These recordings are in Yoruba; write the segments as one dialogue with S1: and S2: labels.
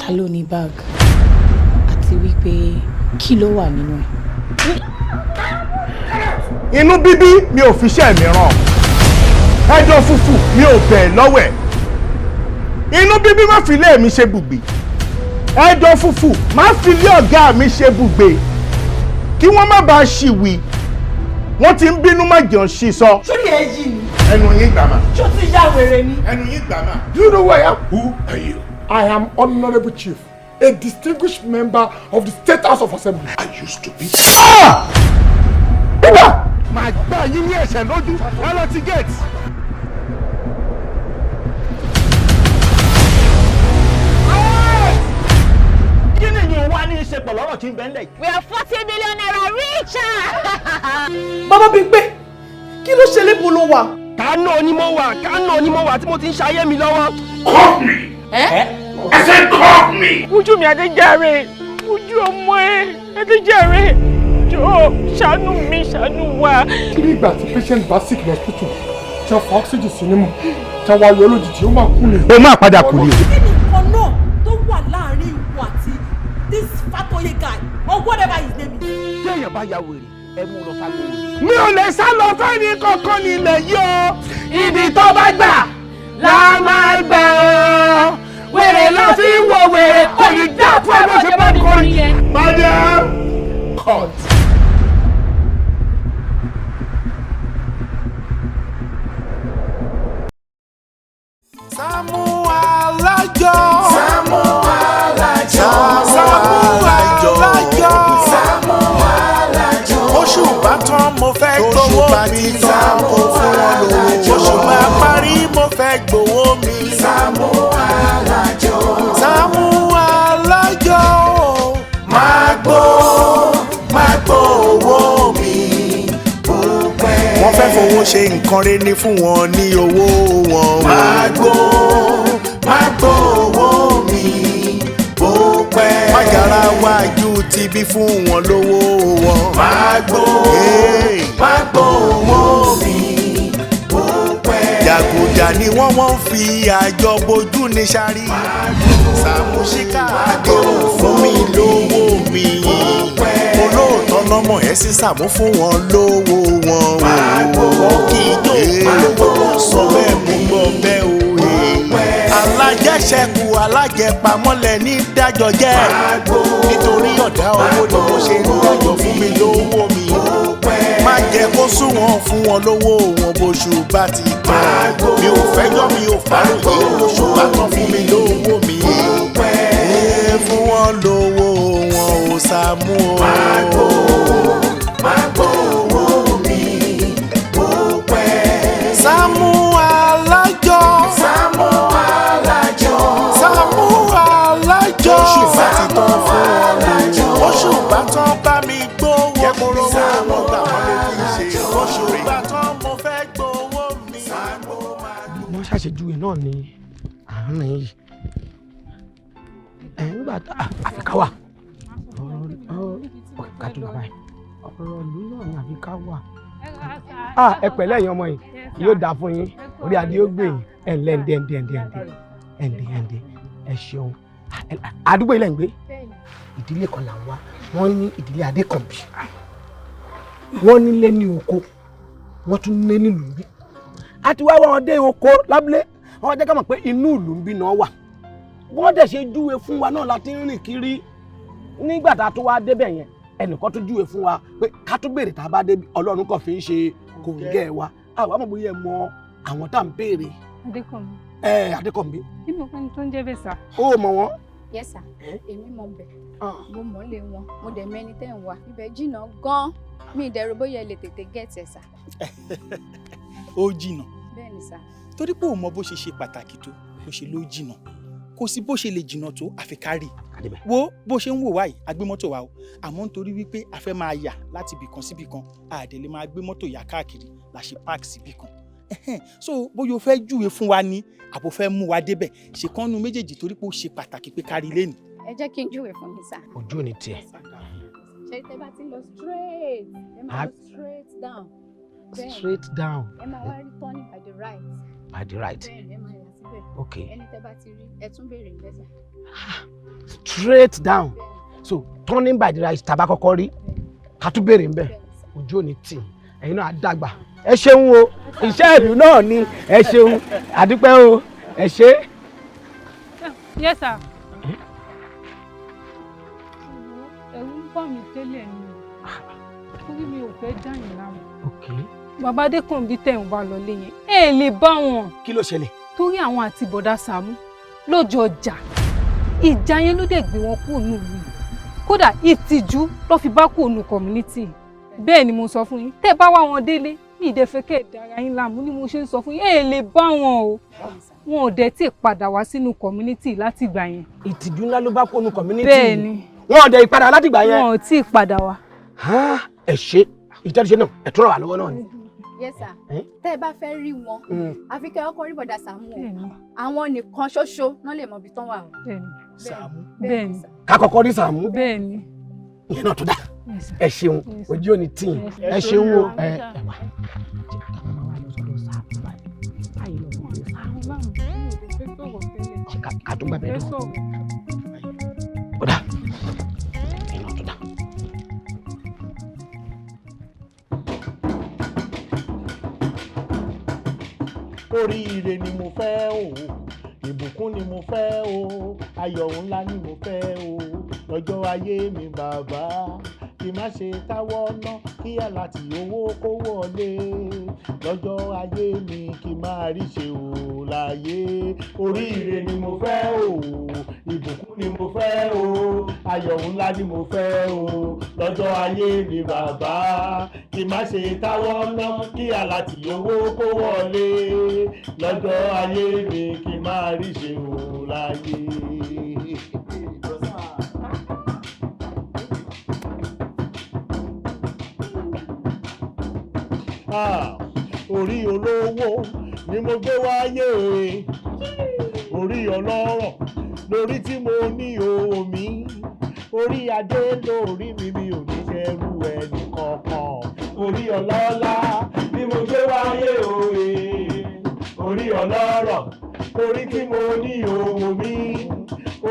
S1: Ta ló ní bag àti wípé kí ló wà nínú ẹ̀?
S2: Inú bíbí mi ò fi iṣẹ́ mi ràn, ẹjọ́ fúfú mi ò bẹ̀ lọ́wẹ̀. Inú bíbí má fi ilé mi ṣe bùgbé, ẹjọ́ fúfú má fi ilé ọ̀gá mi ṣe bùgbé, kí wọ́n má bàa ṣìwì. Wọ́n ti ń bínú, má jẹun sí sọ.
S3: Sórí ẹ yìí ni.
S2: Ẹnu yín gbà mà.
S3: Ṣó ti ya wèrè ni?
S2: Ẹnu yín gbà mà.
S4: Do you know who I am?
S2: Who are you?
S4: I am Honorable Chief, a distinguished member of the State House of Assembly.
S2: Are you stupid?
S4: Bíbá!
S2: Màá gbá yín ní ẹ̀ṣẹ̀ lójú, ẹ lọ ti gate.
S5: Kí ni ìyẹn wá ní í ṣe pẹ̀lú ọ̀rọ̀ tí ń bẹ ńlẹ̀ yìí?
S6: We are 40 million naira richer.
S3: Bàbá Bímpé, kí ló ṣe lébo ló wà?
S5: Kánò ni mo wà, Kánò ni mo wà tí mo ti ń ṣayé mi lọ́wọ́.
S7: Call me. I said call me.
S8: Ojú mi, Adéjàre, ojú ọmọ ẹ, Adéjàre, jọ̀ọ́ ṣàánú mi, ṣàánú wa.
S4: Kí ni ìgbà tí patient bá sick lọ hospital, tí wọ́n fa oxygen sí nímú, tí wọ́n wá yọ lójijì, ó máa kú ni.
S2: O máa padà kú ni o.
S3: Kí ni nǹkan náà tó wà láàrin ìwọ àti this Fatoye guy or whatever his name is?
S5: Tí èèyàn bá ya wèrè, ẹ mú un lọ ságbó wèrè.
S2: Mi ò lè sá lọ fẹ́ni kankan nílẹ̀ yìí o. Ibi tó bá gbà la máa gbà ọ́. Wèrè lọ fi ń wo wèrè, kò ní dá fún ẹ bó ṣe bá mi kọrin. Madam, cut.
S7: Sàámú Alájọ. Sàámú Alájọ. Sàámú Alájọ. Sàámú Alájọ. Oṣù bá tán, mo fẹ́ gbowó mi. Sàámú Alájọ. Oṣù bá parí, mo fẹ́ gbowó mi. Sàámú Alájọ. Sàámú Alájọ. Máa gbó, máa gbó owó mi. Wọ́n fẹ́ fowó ṣe nǹkan rẹ̀ ní fún wọn ní owó wọn. Máa gbó, máa gbó owó mi bó pẹ́. Májàra wájú ti bí fún wọn lówó wọn. Máa gbó, máa gbó owó mi bó pẹ́. Jàgùjà ni wọ́n fi àjọ bojú ní sáré. Sàmúsíkà àdéhùn fún mi lówó mi. Olóòótọ́ lọ́mọ ẹ̀ sí Sàmú, fún wọn lówó wọn. Wọ́n kì í jó olówó, wọn sọ bẹ́ẹ̀, mú gbọ́ bẹ́ẹ̀ o. Alájẹṣẹ́kù alájẹpamọ́lẹ̀ ní dájọ́ jẹ́. Nítorí ọ̀dá owó ni mo ṣe ń dájọ́, fún mi lówó mi. Má jẹ́ kó sún wọn, fún wọn lówó wọn bóṣù bá ti tán. Mi ò fẹ́jọ́, mi ò fàròyé, lóṣù bá tán, fún mi lówó mi. Ẹ fún wọn lówó wọn ò Sàámú o. Máa gbó owó mi bó pẹ́. Sàámú Alájọ. Sàámú Alájọ. Sàámú Alájọ. Oṣù bá ti tán, fún wọn lówó. Oṣù bá tán, bá mi gbówó mi. Sàámú gbà wọ́n ló fi ṣe. Oṣù bá tán, mo fẹ́ gbowó mi.
S5: Wọ́n ṣàṣejúwe náà ní àárín yìí ẹ̀ nígbà tá àfi ká wà ọ̀rọ̀ ká tó bàbá yìí, ọ̀rọ̀ ìlú náà ní àfi ká wà. Ẹ pẹ̀lẹ́, ẹ̀yin ọmọ yìí, yóò dáa fún yín, orí adé yóò gbé yín. Ẹ̀ ǹlẹ́, ǹdẹ́ ǹdẹ́ ǹdẹ́ ǹdẹ́ ǹdẹ́ ǹdẹ́, ẹ ṣeun. Àdúgbò ilẹ̀ ń gbé, ìdílé kan là ń wá. Wọ́n ní ìdílé Adékànbí, wọ́n nílé ní oko, wọ́n tún nílé nílùú bí. A ti wá wọn dé oko lábúlé, wọ́n jẹ́ ká mọ̀ pé inú ìlú ń bí náà wà. Wọ́n dẹ̀ ṣe júwe fún wa náà láti rìn kiri. Nígbà tá a tó wá débẹ̀ yẹn, ẹnìkan tó júwe fún wa pé ká tó béèrè tá a bá débi. Ọlọ́run kàn fi ń ṣe kòǹgẹ́ wa. Àwa mọ̀ bóyá ẹ mọ àwọn tá à ń béèrè.
S9: Adékànbí.
S5: Ẹ Adékànbí.
S9: Kí ni òpin tó ń jẹ́ bẹ́ẹ̀ sà?
S5: Ó mọ̀ wọ́n.
S10: Yes sir, èmi mọ̀ bẹ̀, mo mọ̀ lé wọn, mo dẹ̀ mẹ́ni tẹ́ ń wá. Ibẹ̀ jìnnà gan-an, mi ìdẹ̀rù bóyá ẹ lè tètè get ẹ̀ sà.
S11: Ó jìnnà?
S10: Bẹ́ẹ̀ ni sà.
S11: Torí pé ò mọ bó ṣe ṣe pàtàkì tó ló ṣe ló jìnnà. Kò sí bó ṣe lè jìnnà tó, àfi ká rí i. Wo bó ṣe ń wò wá yìí, a gbé mọ́tò wa o, àmọ́ nítorí wípé a fẹ́ máa yà láti ibì kan síbì kan, a dẹ̀ lè máa gbé mọ́tò yà káàkiri la ṣe park síbì kan. So bóyá o fẹ́ júwe fún wa ní àbò fẹ́ mú wa débẹ̀, ṣe kán nu méjèèjì, torí pé ó ṣe pàtàkì pé kárí lé ní.
S10: Ẹ jẹ́ kí n júwe fún yín sà.
S5: Ojú ò ní tiẹ̀.
S10: Ṣé tẹ́ bá ti ń lọ straight, ẹ máa lọ straight down. Bẹ́ẹ̀ ni.
S5: Straight down.
S10: Ẹ máa wá rí turning by the right.
S5: By the right.
S10: Bẹ́ẹ̀ ni, ẹ máa yà síbẹ̀. Débẹ̀.
S5: Ok.
S10: Ẹni tẹ́ bá ti rí, ẹ tún béèrè ńbẹ̀ sà.
S5: Straight down, so turning by the right, tàbá kọ́kọ́ rí, ká tún béèrè ń bẹ̀. Ojú ò ní tì, ẹ̀yin náà á dàgbà. Ẹ ṣeun o, iṣẹ́ ìlú náà ni. Ẹ ṣeun, àdúpẹ́ o, ẹ ṣé.
S9: Yes, sir. Ẹ̀rù ń bà mí tẹ́lẹ̀ ni, torí mi ò fẹ́ dá yín láàmú.
S5: Ok.
S9: Bàbá Adékànbí tẹ̀ ń wá lọlé yẹn, ẹ lè bá wọn.
S5: Kí ló ṣẹlẹ̀?
S9: Torí àwọn àti bọ̀dá Sàámú lọ́jọ́ ọjà, ìjà yẹn ló dẹ̀ gbé wọn kúrò nílùú yìí. Kódà, ìtìjú ló fi bá kúrò nù community. Bẹ́ẹ̀ ni mo sọ fún yín. Tẹ́ bá wá wọn délé, mi ì dẹ̀ fẹ́ kẹ́ ẹ̀ dára yín láàmú ni mo ṣe ń sọ fún yín. Ẹ lè bá wọn o, wọn ò dẹ̀ tí ì padà wá sínú community láti ìgbà yẹn.
S5: Ìtìjú ńlá ló bá kúrò nù community.
S9: Bẹ́ẹ̀ ni.
S5: Wọn ò dẹ̀ ìpadà láti ìgbà yẹn.
S9: Wọn ò tí ì padà wá.
S5: Ẹ ṣe ìtẹ́jú náà, ẹ tún ràn wá lọ́wọ́ náà ni.
S10: Yes, sir.
S5: Eh?
S10: Tẹ́ ẹ bá fẹ́ rí wọn, àfi kẹ́ ẹ kọ́kọ́ rí bọ̀dà Sàámú o. Àwọn nìkan ṣoṣo náà lè mọ ibi tán wà o.
S11: Sàámú.
S9: Bẹ́ẹ̀ni.
S5: Ká kọ́kọ́ rí Sàámú.
S9: Bẹ́ẹ̀ni.
S5: Ìyẹn náà tó dá. Ẹ ṣeun, ojú ò ní tì yín. Ẹ ṣeun o. Ẹ wá. Ká tó gbàgbé lọ. Ó dà, ìyẹn náà tó dà.
S2: Oríire ni mo fẹ́ o, ìbùkún ni mo fẹ́ o, ayọ̀ ńlá ni mo fẹ́ o lọ́jọ́ ayé mi. Bàbá, kí má ṣe táwọ́ ná, kí àláti owó kó wọlé lọ́jọ́ ayé mi, kí má rí ṣe o láyé. Oríire ni mo fẹ́ o, ìbùkún ni mo fẹ́ o, ayọ̀ ńlá ni mo fẹ́ o lọ́jọ́ ayé mi. Bàbá, kí má ṣe táwọ́ ná, kí àláti owó kó wọlé lọ́jọ́ ayé mi, kí má rí ṣe o láyé. Ah, orí olówó ni mo gbé wáyé, orí ọlọ́rọ̀ lórí tí mo ní omi, orí adé lórí mi, mi ò ní ṣerú ẹnì kankan. Orí ọlọ́lá ni mo gbé wáyé òye, orí ọlọ́rọ̀ orí tí mo ní omi,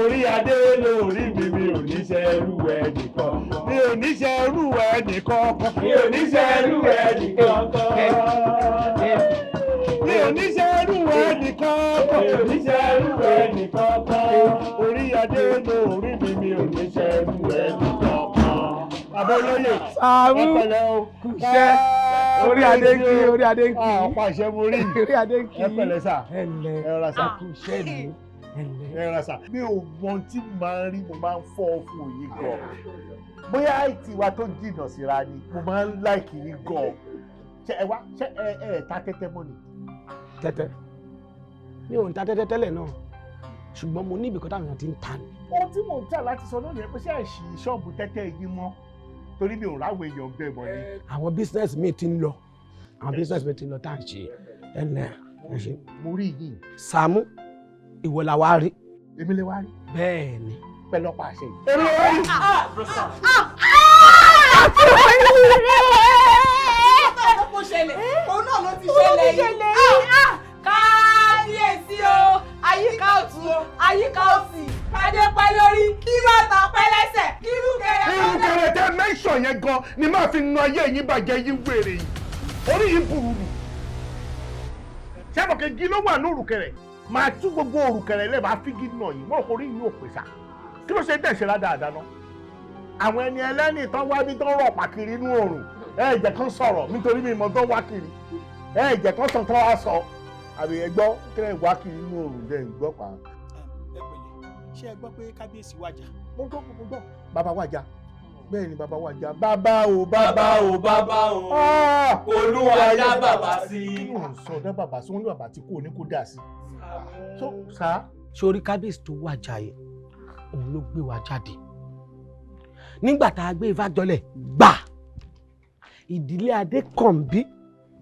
S2: orí adé lórí mi, mi ò ní ṣerú ẹnì kankan, mi ò ní ṣerú ẹnì kankan, mi ò ní ṣerú ẹnì kankan, mi ò ní ṣerú ẹnì kankan, mi ò ní ṣerú ẹnì kankan. Orí adé lórí mi, mi ò ní ṣerú ẹnì kankan. Bàbá olóyè.
S5: Sàámú.
S2: Ẹ pẹ̀lẹ́ o.
S5: Kùṣẹ́ orí adé ń kí, orí adé ń kí.
S2: Ọ̀pọ̀ àṣẹ mo rí.
S5: Orí adé ń kí.
S2: Ẹ pẹ̀lẹ́ sà.
S5: Ẹ ǹlẹ́.
S2: Ẹ rọra sà.
S5: Kùṣẹ́ ìlú, ẹ ǹlẹ́.
S2: Ẹ rọra sà. Mi ò mọ ohun tí mo máa ń rí, mo máa ń fọ́ fún òye gan. Bóyá tiwa tó jìnnà síra ni, mo máa ń like yín gan. Ṣé ẹ wá, ṣé ẹ ta tẹ́tẹ́ mọ́ ni?
S5: Tẹ́tẹ́, mi ò ń ta tẹ́tẹ́ tẹ́lẹ̀ náà, ṣùgbọ́n mo ní ibìkan táwọn èèyàn ti ń ta ni.
S2: Ohun tí mò ń tà láti sọ náà nìyẹn pé ṣé àìsí ṣọ́ọ̀bù tẹ́tẹ́ yín mọ́, torí mi ò ráwọn èèyàn bẹ́ẹ̀ mọ́ ni.
S5: Àwọn business mi ti ń lọ, àwọn business mi ti ń lọ tá à ń ṣe. Ẹ ǹlẹ́, ẹ ṣe.
S2: Mo rí yìí.
S5: Sàámú, ìwọ la wá rí.
S2: Èmi lè wá rí.
S5: Bẹ́ẹ̀ ni.
S2: Pẹ̀lú ọ̀pá àṣẹ yìí. Èmi lè wá rí.
S3: Kó ṣẹlẹ̀, òun náà ló ti ṣẹlẹ̀ yìí. Kábíyèsí o, àyíká ọ̀tún o, àyíká òsì, kádé pẹ́ lórí, kí bàtà pẹ́ lẹ́sẹ̀, kí rúkẹrẹ pẹ́
S2: Irun kẹrẹ tẹ mẹ́sàn yẹn gan ni máa fi nu ayé yín bàjẹ́ yín, wèrè yìí. Orí yìí burú ni. Ṣé mo kejì ló wà ní òrùkẹrẹ? Máa tú gbogbo òrùkẹrẹ lẹ́ẹ̀, máa fi gidi nà yín. Mo rò pé orí yìí ò pè sá. Kí ló ṣe tẹ̀ ṣe ládàáda náà? Àwọn ẹni ẹlẹ́ni tán wá bí tán rọ̀ pàkiri inú òrùn. Ẹ jẹ́ kán sọ̀rọ̀ nítorí mi mọ̀ tán wá kiri. Ẹ jẹ́ kán sọ tán wá sọ. Àbí ẹ gbọ́ kí lẹ́yìn wá kiri inú òrùn jẹ́ ìgbọ́ pa.
S11: Ẹ pẹ̀lẹ́, ṣé ẹ gbọ́ pé kábíyèsí wàjà?
S2: Mo gbọ́, mo gbọ́. Bàbá wàjà. Bẹ́ẹ̀ ni, bàbá wàjà. Bàbá o, bàbá o.
S12: Bàbá o, Olúwa dá bàbá sí.
S2: Kí ló ń sọ? Dá bàbá sí? Wọ́n ní bàbá tí kò ní kó dà sí. So sá.
S5: Sórí kábíyèsí tó wàjà yìí, òun ló gbé wa jáde nígbà tá a gbé ifá jọlẹ̀ gbà. Ìdílé Adékànbí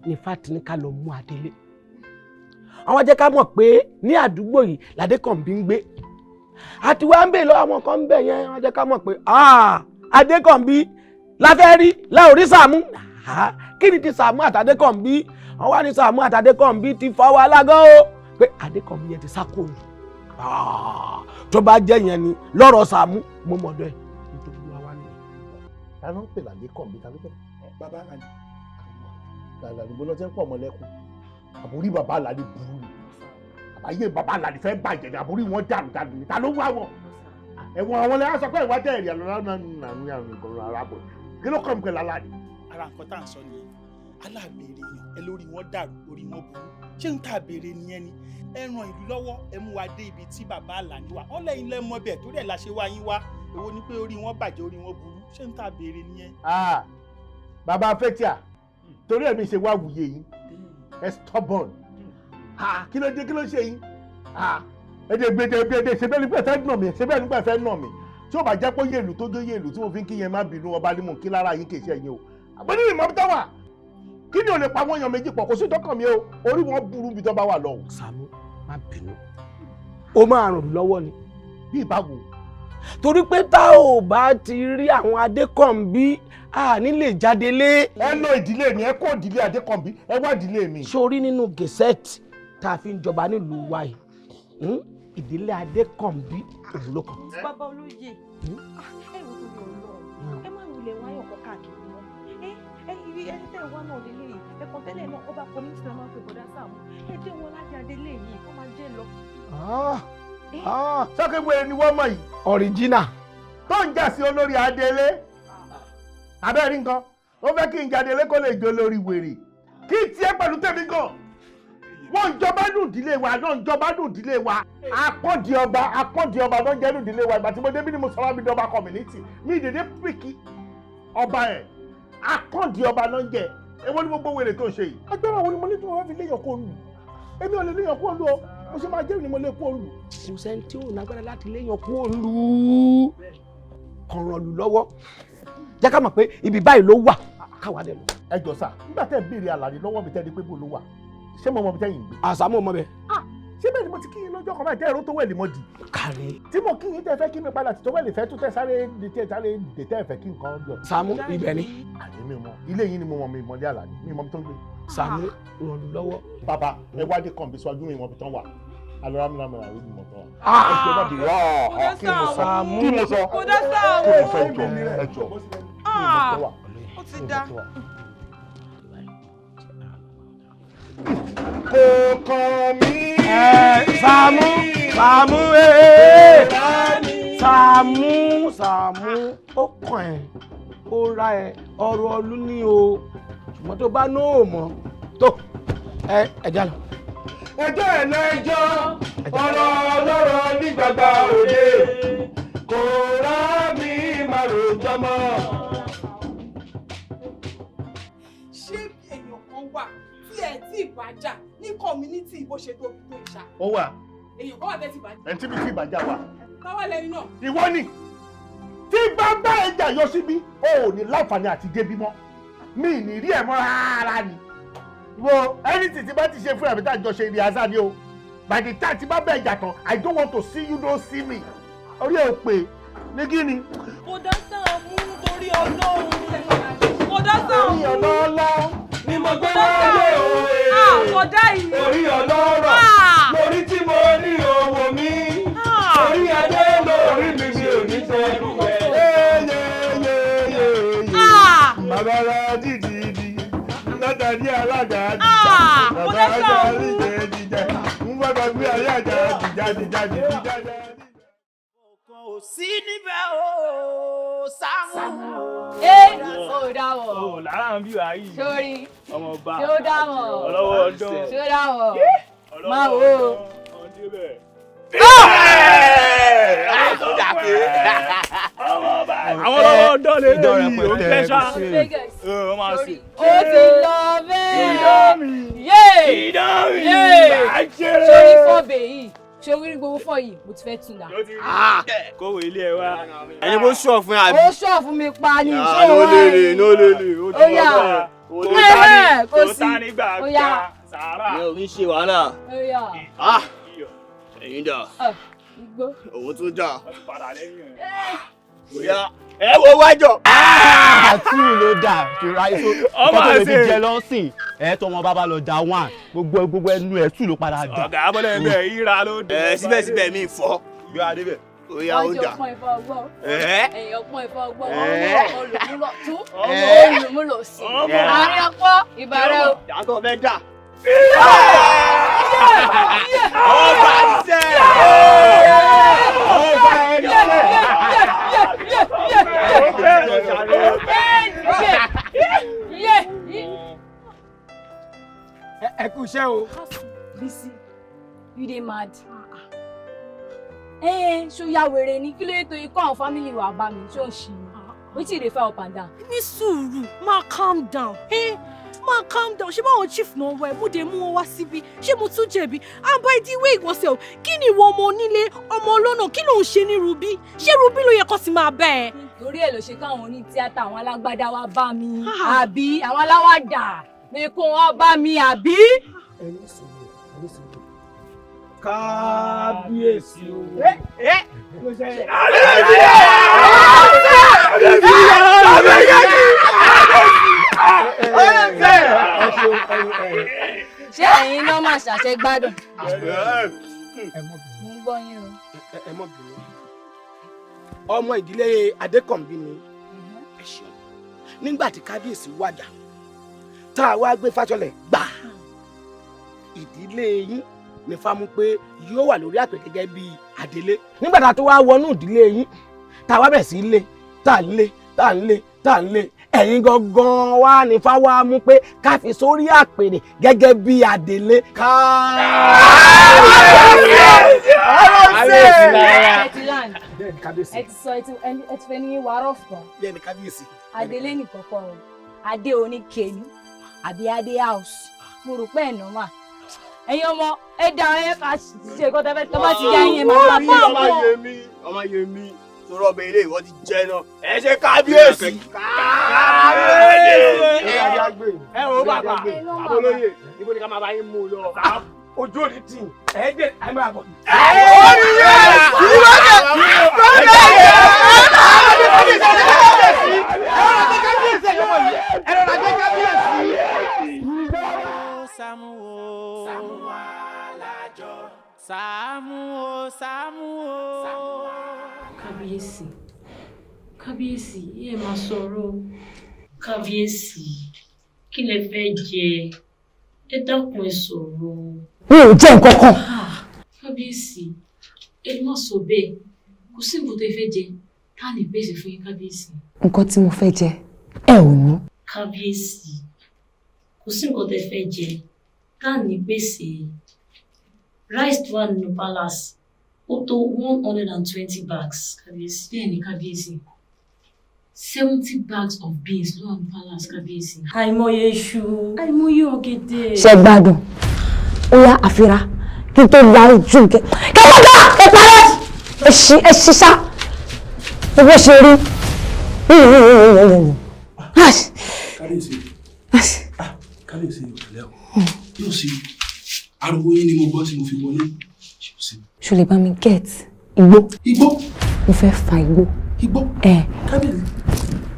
S5: ní Fatinika lọ mú adélé. Àwọn jẹ́ ká mọ̀ pé ní àdúgbò yìí làdékànbí ń gbé. Àti wá ń bè lọ àwọn kan ń bẹ̀ yẹn, wọ́n jẹ́ ká mọ̀ pé Adékànbí la fẹ́ rí láòrí Sàámú. Kí ni ti Sàámú àtàdékànbí? Wọ́n wá ní Sàámú àtàdékànbí ti fa wàhálà gan o. Pé Adékànbí yẹn ti sá kó lù. Tó bá jẹ́ yẹn ni lọ́rọ̀ Sàámú, mo mọ̀dọ̀ ẹ̀ nítorí wá wá nìyẹn.
S2: Ta ló ń pè l'Adékànbí? Ta ló pè?
S11: Bàbá Àlàní.
S2: Àlàní bó lọ jẹ́ ń pọ̀ mọ́lẹ́kùn. Àbórí bàbá Àlàní burú ni. Àbáyé bàbá Àlàní fẹ́ bàjẹ́ ni, àbórí wọn dàrú dàrú ni. Ta ló wá wọn? Ẹ̀wọ̀n àwọn lẹ́yìn sọ pé ìwà tẹ̀ ẹ̀rí àlọ́ náà nà ní ìkọ̀rọ̀ arábọ̀. Kí ló kọ́ mi pẹ̀lú Àlàní?
S11: Ara nǹkan tá à ń sọ nìyẹn. Aláàbèrè èèyàn ẹ lórí wọn dàrú, orí wọn burú. Ṣé ń tà béèrè nìyẹn ni? Ẹ ràn ìlú lọ́wọ́, ẹ mú wa dé ibi tí bàbá Àlàní wà. Wọ́n lẹ́yìn lẹ́ mọ bẹ̀ torí ẹ̀ la ṣe wá yín wá. Èwo ni pé orí wọn bàjẹ́, orí wọn burú? Ṣé ń tà béèrè nìyẹn?
S2: Bàbá Fẹ́tíà, torí ẹ̀mí ṣe wá wùyé yín, ẹ stubborn. Kí ló dé, kí ló ṣe yín? Ẹ̀dẹ̀ gbẹdẹ gbẹdẹ ṣe bẹ́ẹ̀ nígbà fẹ́ nà mí, ṣe bẹ́ẹ̀ nígbà fẹ́ nà mí. Tí ó bá jẹ́ pé yèlù tó jó yèlù tí mo fi ń kí yẹn, má bínú, ọba ni mò ń kí lára yín, kì í ṣe ẹ̀yin o. Àgbẹ̀ nínú ìmọ̀ tó wà, kí ni ò lè pa wọ́n yan méjì pọ̀? Kò sí ìtọ́kàn mi o, orí wọn burú bí tó bá wà lọ.
S5: Sàámú, má bínú, o máa ràn lọ́wọ́ ni.
S2: Bí ìbáwo?
S5: Torí pé tá ò bá ti rí àwọn Adékànbí, a ní lè jáde lé.
S2: Ẹ lọ ìdílé mi, ẹ kó ìdílé Adékànbí, ẹ wá ìdílé mi.
S5: Sórí nínú gazette tá a fi ń jọba nílùú wa yìí, ìdílé Adékànbí òun ló kàn.
S13: Bàbá olóye, ẹ wò, torí Ọlọ́run, ẹ má wulẹ̀ wáyọ̀ kọ́ káàkiri mọ́. Ẹ ẹ ibi ẹni tẹ́ ẹ wá náà lélẹ̀ yìí, ẹ̀kan tẹ́lẹ̀ náà ọba community la máa ń pè bọ̀dá Sàámú. Ẹ dé wọn láti adélé yìí kó máa jẹ́ lọ.
S2: Sọ́kè wẹ̀rẹ̀ ni wọ́n mọ̀ yìí.
S5: Original.
S2: Tó ń jà sí olórí adélé, abẹ́rẹ́ nǹkan ó fẹ́ kí n jáde lé kó lè jó lórí wèrè kí tiẹ̀ pẹ̀lú tèmi gan. Wọ́n ń jọba nù ìdílé wa náà, ń jọba nù ìdílé wa. Akọ́dì ọba, akọ́dì ọba náà jẹ́ nù ìdílé wa. Ìgbà tí mo débí ni mo sọ̀rọ̀ mi dọba community mi, ìdèdè pìkì ọba ẹ̀, akọ́dì ọba náà jẹ́. Èwo ni gbogbo wèrè tó ń ṣe yìí? Agbára wo ni mo ní tí mo fẹ́ fi léèyàn kó lù? Èmi ò lè léèyàn kó lù o. Mo ṣe máa jẹ́ ni mo lè kó lù.
S5: Kò sẹ́ni tí ò lágbára láti léèyàn kó lù. Kọ̀ràn lù lọ́wọ́, jẹ́ ká mọ̀ pé ibi báyìí ló wà, káwa dẹ̀ lọ.
S2: Ẹ jọ sà, nígbà tẹ́ ẹ béèrè Àlàní lọ́wọ́ mi, tẹ́ ẹ di pé bó ló wà, ṣé mo mọ ibi tẹ́yìn gbé?
S5: Àṣàmú ọmọ bẹ.
S2: Ṣé bẹ́ẹ̀ ni mo ti kí yín lọ́jọ́ kan báyìí tẹ́ ẹ̀rọ tó wẹ̀lì mọ́ di?
S5: Kàrí.
S2: Tí mo kí yín, tẹ́ fẹ́ kí mi padà, tí tó wẹ̀lì fẹ́ tó tẹ́ sáré dè, tẹ́ sáré dè, tẹ́ fẹ́ kí nǹkan lọ.
S5: Sàámú, ibẹ̀ ni.
S2: Àní mi mọ ilé yín ni mo mọ, mi mọ ilé Àlàní, mi mọ ibi tó ń gbé.
S5: Sàámú, ràn lù lọ́wọ́.
S2: Bàbá, ẹ wá dé kàn bí síwájú, mi mọ ibi tán wà. Alọ́rámìlámì àrí mi mọ̀ tán wà. Ẹ jọ̀ọ́, má bínú. Kí ni mo sọ? Kí ni mo sọ?
S3: Kò dá Sàámú.
S2: Kí ni mo sọ? Ẹ jọ̀ọ́, ẹ jọ̀ọ́, mi mọ̀ tán wà.
S3: Ó ti dá.
S2: Kò kàn mí.
S5: Sàámú, Sàámú, ee Sàámú, Sàámú, ó kàn ẹ́, ó ra ẹ ọ̀rọ̀ ọlú ní o, ṣùgbọ́n tó bá nóò mọ̀ tó ẹ ẹ já lọ.
S2: Ẹjọ́ ẹ̀ lẹ́jọ́, ọ̀rọ̀ ọlọ́rọ̀ ní gbàgbà òde, kò rá mi máa rojọ́ mọ́.
S3: Ṣé èèyàn kan wà tí ẹ tí ì bá jà ní community bó ṣe tóbi tó ìṣá?
S2: Ó wà.
S3: Èèyàn kan wà tẹ́ ti bá jà?
S2: Ẹni tí mi ti bàjá wà.
S3: Táwa lẹni náà?
S2: Ìwọ ni. Tí bá bá ẹja yọ síbí, o ò ní láǹfààní àti débí mọ́. Mi ì ní rí ẹ̀ mọ́ rárá ni. Wo anything tí bá ti ṣe fún ẹ̀mí tá a jọ ṣe ìrìn àṣà ni o. By the time tí bá bẹ̀ ẹja tán, I don't want to see you, don't see me. Orí ẹ̀ ò pè ní kí ni?
S13: Kò dá Sàámú, torí Ọlọ́run, kò dá Sàámú.
S2: Orí ọlọ́lá ni mo gbé wáyé òwe.
S3: Kọ̀dá yìí.
S12: Orí ọlọ́rọ̀ lórí tí mo ní owó mi. Orí adé lórí mi, mi ò ní tẹnu ẹ̀.
S2: Bàbá rẹ̀ dídì látàrí alága dìjà. Bàbá rẹ̀ dídì dìjà. Ń bàbá gbé ayé àjà dìjà dìjà dìjà.
S14: Kò sí níbẹ̀ o, Sàámú.
S6: Ẹ ò dáwọ̀.
S12: O lára ń bí wa yìí.
S6: Sórí.
S12: Ọmọ ọba.
S6: Ṣé ó dáwọ̀?
S12: Ọlọ́wọ́ ọdún.
S6: Ṣé ó dáwọ̀? Máa wò ó.
S12: Àwọn ọlọ́wọ́ ọdún lè lè yìí, ó ń fẹ́ ṣá. Ó máa ṣe.
S6: Ó ti lọ bẹ́ẹ̀.
S12: Idán mi.
S6: Yé.
S12: Idán mi.
S6: Yé.
S12: Bàjẹ́.
S6: Sórí fọ́ọ̀bẹ̀ yìí, sórí gbogbo fọ́ yìí, mo ti fẹ́ tún dà.
S12: Kówó ilé ẹ wá.
S15: Ẹni bó sọ fún yà.
S6: Ó sọ fún mi pa ni.
S15: Ah, no lè lè, no lè lè, ó ti
S6: Ó yá.
S15: wọ́n.
S12: Kò tá ní
S6: Kò
S12: kò
S6: sí.
S12: tá nígbà
S6: Ó yá.
S12: gbà sàárà.
S15: Mi ò ní ṣe wàhálà.
S6: Ó yá.
S15: Ah, ẹ̀yin dà?
S6: Ah, igbó.
S15: Òun tún dà.
S12: Wọ́n ti padà lẹ́yìn ẹ̀.
S15: Ẹ wo wájọ.
S16: Àtú ló dà ṣòro àìsàn nǹkan tó lè fi jẹ lọ́sìn ẹ̀ tó wọn bá lọ da one gbogbo ẹnu ẹ̀ tù ló padà dà.
S15: Ọ̀gá abọ́lẹ̀ ẹ̀ bẹ́ẹ̀ ìra ló dé. Ẹ síbẹ̀síbẹ̀ mi fọ́. Bí wàá débẹ̀ oya ó dà.
S10: Wọ́n jẹ́ ọpọ́n ìfọ́ ọgbọ́n. Ẹ̀yìn ọpọ́n ìfọ́ ọgbọ́n. Olùmúlò tún. Olùmúlò sí. Àárín ọpọ́ ìbàrẹ̀ o.
S15: Yàtọ̀ fẹ́ dà. Ọba ṣẹ́. Ọba ẹ̀
S5: Ẹ kú iṣẹ́ o.
S6: Bisi, you dey mad. Ṣó ya wèrè ni kí ló yẹ tó ikọ́ àwọn fámìlì wa bá mi ṣó ń ṣì mí wetin you dey find up and down.
S13: Ní sùúrù, máa calm down. Máa calm down. Ṣé báwọn chief náà wẹ̀ mo dé mú wọn wá síbí? Ṣé mo tún jẹ̀bi? And by the way ìgbọ̀nsẹ̀ o, kí ni ìwọ ọmọ onílé ọmọ ọlọ́nà kí ló ń ṣe ní Rubí? Ṣé Rubí ló yẹ kó sì máa bẹ́ ẹ?
S6: Torí ẹ̀ ló ṣe káwọn oní tíátà àwọn alágbádá wá bá mi àbí àwọn aláwàdà ní kó wọn bá mi àbí.
S5: Ẹ ní sùúrù, ẹ ní sùúrù. Kábíyèsí o.
S6: Ṣé ẹ̀yin náà máa ṣàṣẹ gbádùn? Mo ń gbọ́ yín o.
S5: Ẹ mọ̀ bínú. Ọmọ ìdílé Adékànbí ni. Ẹ ṣeun. Nígbà tí kábíyèsí wàjà, tá a wá gbé Fáṣọlẹ̀ gbà. Ìdílé yín ní fámú pé yóò wà lórí àpè gẹ́gẹ́ bí adelé. Nígbà tá a tó wá wọnú ìdílé yín, tá a wá bẹ̀ sí lé, tá a lé, tá a lé, tá a lé. Ẹ̀yin gangan wá ní fáwá mú pé ká fi sórí àpèrè gẹ́gẹ́ bí adelé. Kábíyèsí.
S6: Ẹ ti sọ ẹ ti fẹ́ ní wàárọ̀ fún ọ.
S5: Bẹ́ẹ̀ni kábíyèsí.
S6: Adelé nìkan kọ́ o, adé oníke ni àbí adé house. Mo rò pé ẹ̀ nọ́mà. Ẹ̀yin ọmọ ẹ dá ẹ ká ṣe nǹkan tẹ́fẹ́ tó bá ti yá yín máa bá
S15: Ọmọ Yẹmí, ọmọ Yẹmí, torí ọbẹ̀ ilé ìwọ ti jẹ náà. Ẹ ṣe kábíyèsí. Kábíyèsí.
S5: Ẹ wo bàbá, bàbá olóyè, ibo ni ká máa bá yín mú un lọ. Ojú òní tì, ẹ dé, ẹ máa bọ̀.
S14: Sàámú o. Sàámú o, Sàámú o.
S17: Kábíyèsí, kábíyèsí, ẹ máa sọ̀rọ̀. Kábíyèsí, kí lẹ fẹ́ jẹ? Ẹ dákun ẹ sọ̀rọ̀.
S18: Mi ò jẹ nǹkan kan.
S17: Kábíyèsí, ẹ má sọ bẹ́ẹ̀. Kò sí nǹkan tó ẹ fẹ́ jẹ tá a lè pèsè fún yín kábíyèsí.
S18: Nǹkan tí mo fẹ́ jẹ, ẹ ò ní.
S17: Kábíyèsí, kò sí nǹkan tó ẹ fẹ́ jẹ tá a ní pèsè. Rice tó wà nínú palace ó tó 120 bags kábíyèsí. Bẹ́ẹ̀ ni kábíyèsí, 70 bags of beans ló wà ní palace kábíyèsí. Àìmọye iṣu, àìmọye ọ̀gẹ̀dẹ̀.
S18: Ṣé gbádùn? Ó yá àfira kí n tó la ojú kẹ. Kẹ́kọ̀ọ́ ẹ parẹ́! Ẹ ṣiṣá. Ẹ bó ṣe rí.
S19: Kábíyèsí, kábíyèsí ìpìlẹ̀ o, yóò sì ariwo yín ni mo gbọ́ tí mo fi wọlé.
S18: Ṣo lè bá mi get igbó?
S19: Igbó?
S18: Mo fẹ́ fa igbó.
S19: Igbó?
S18: Ẹ.
S19: Kábíyèsí,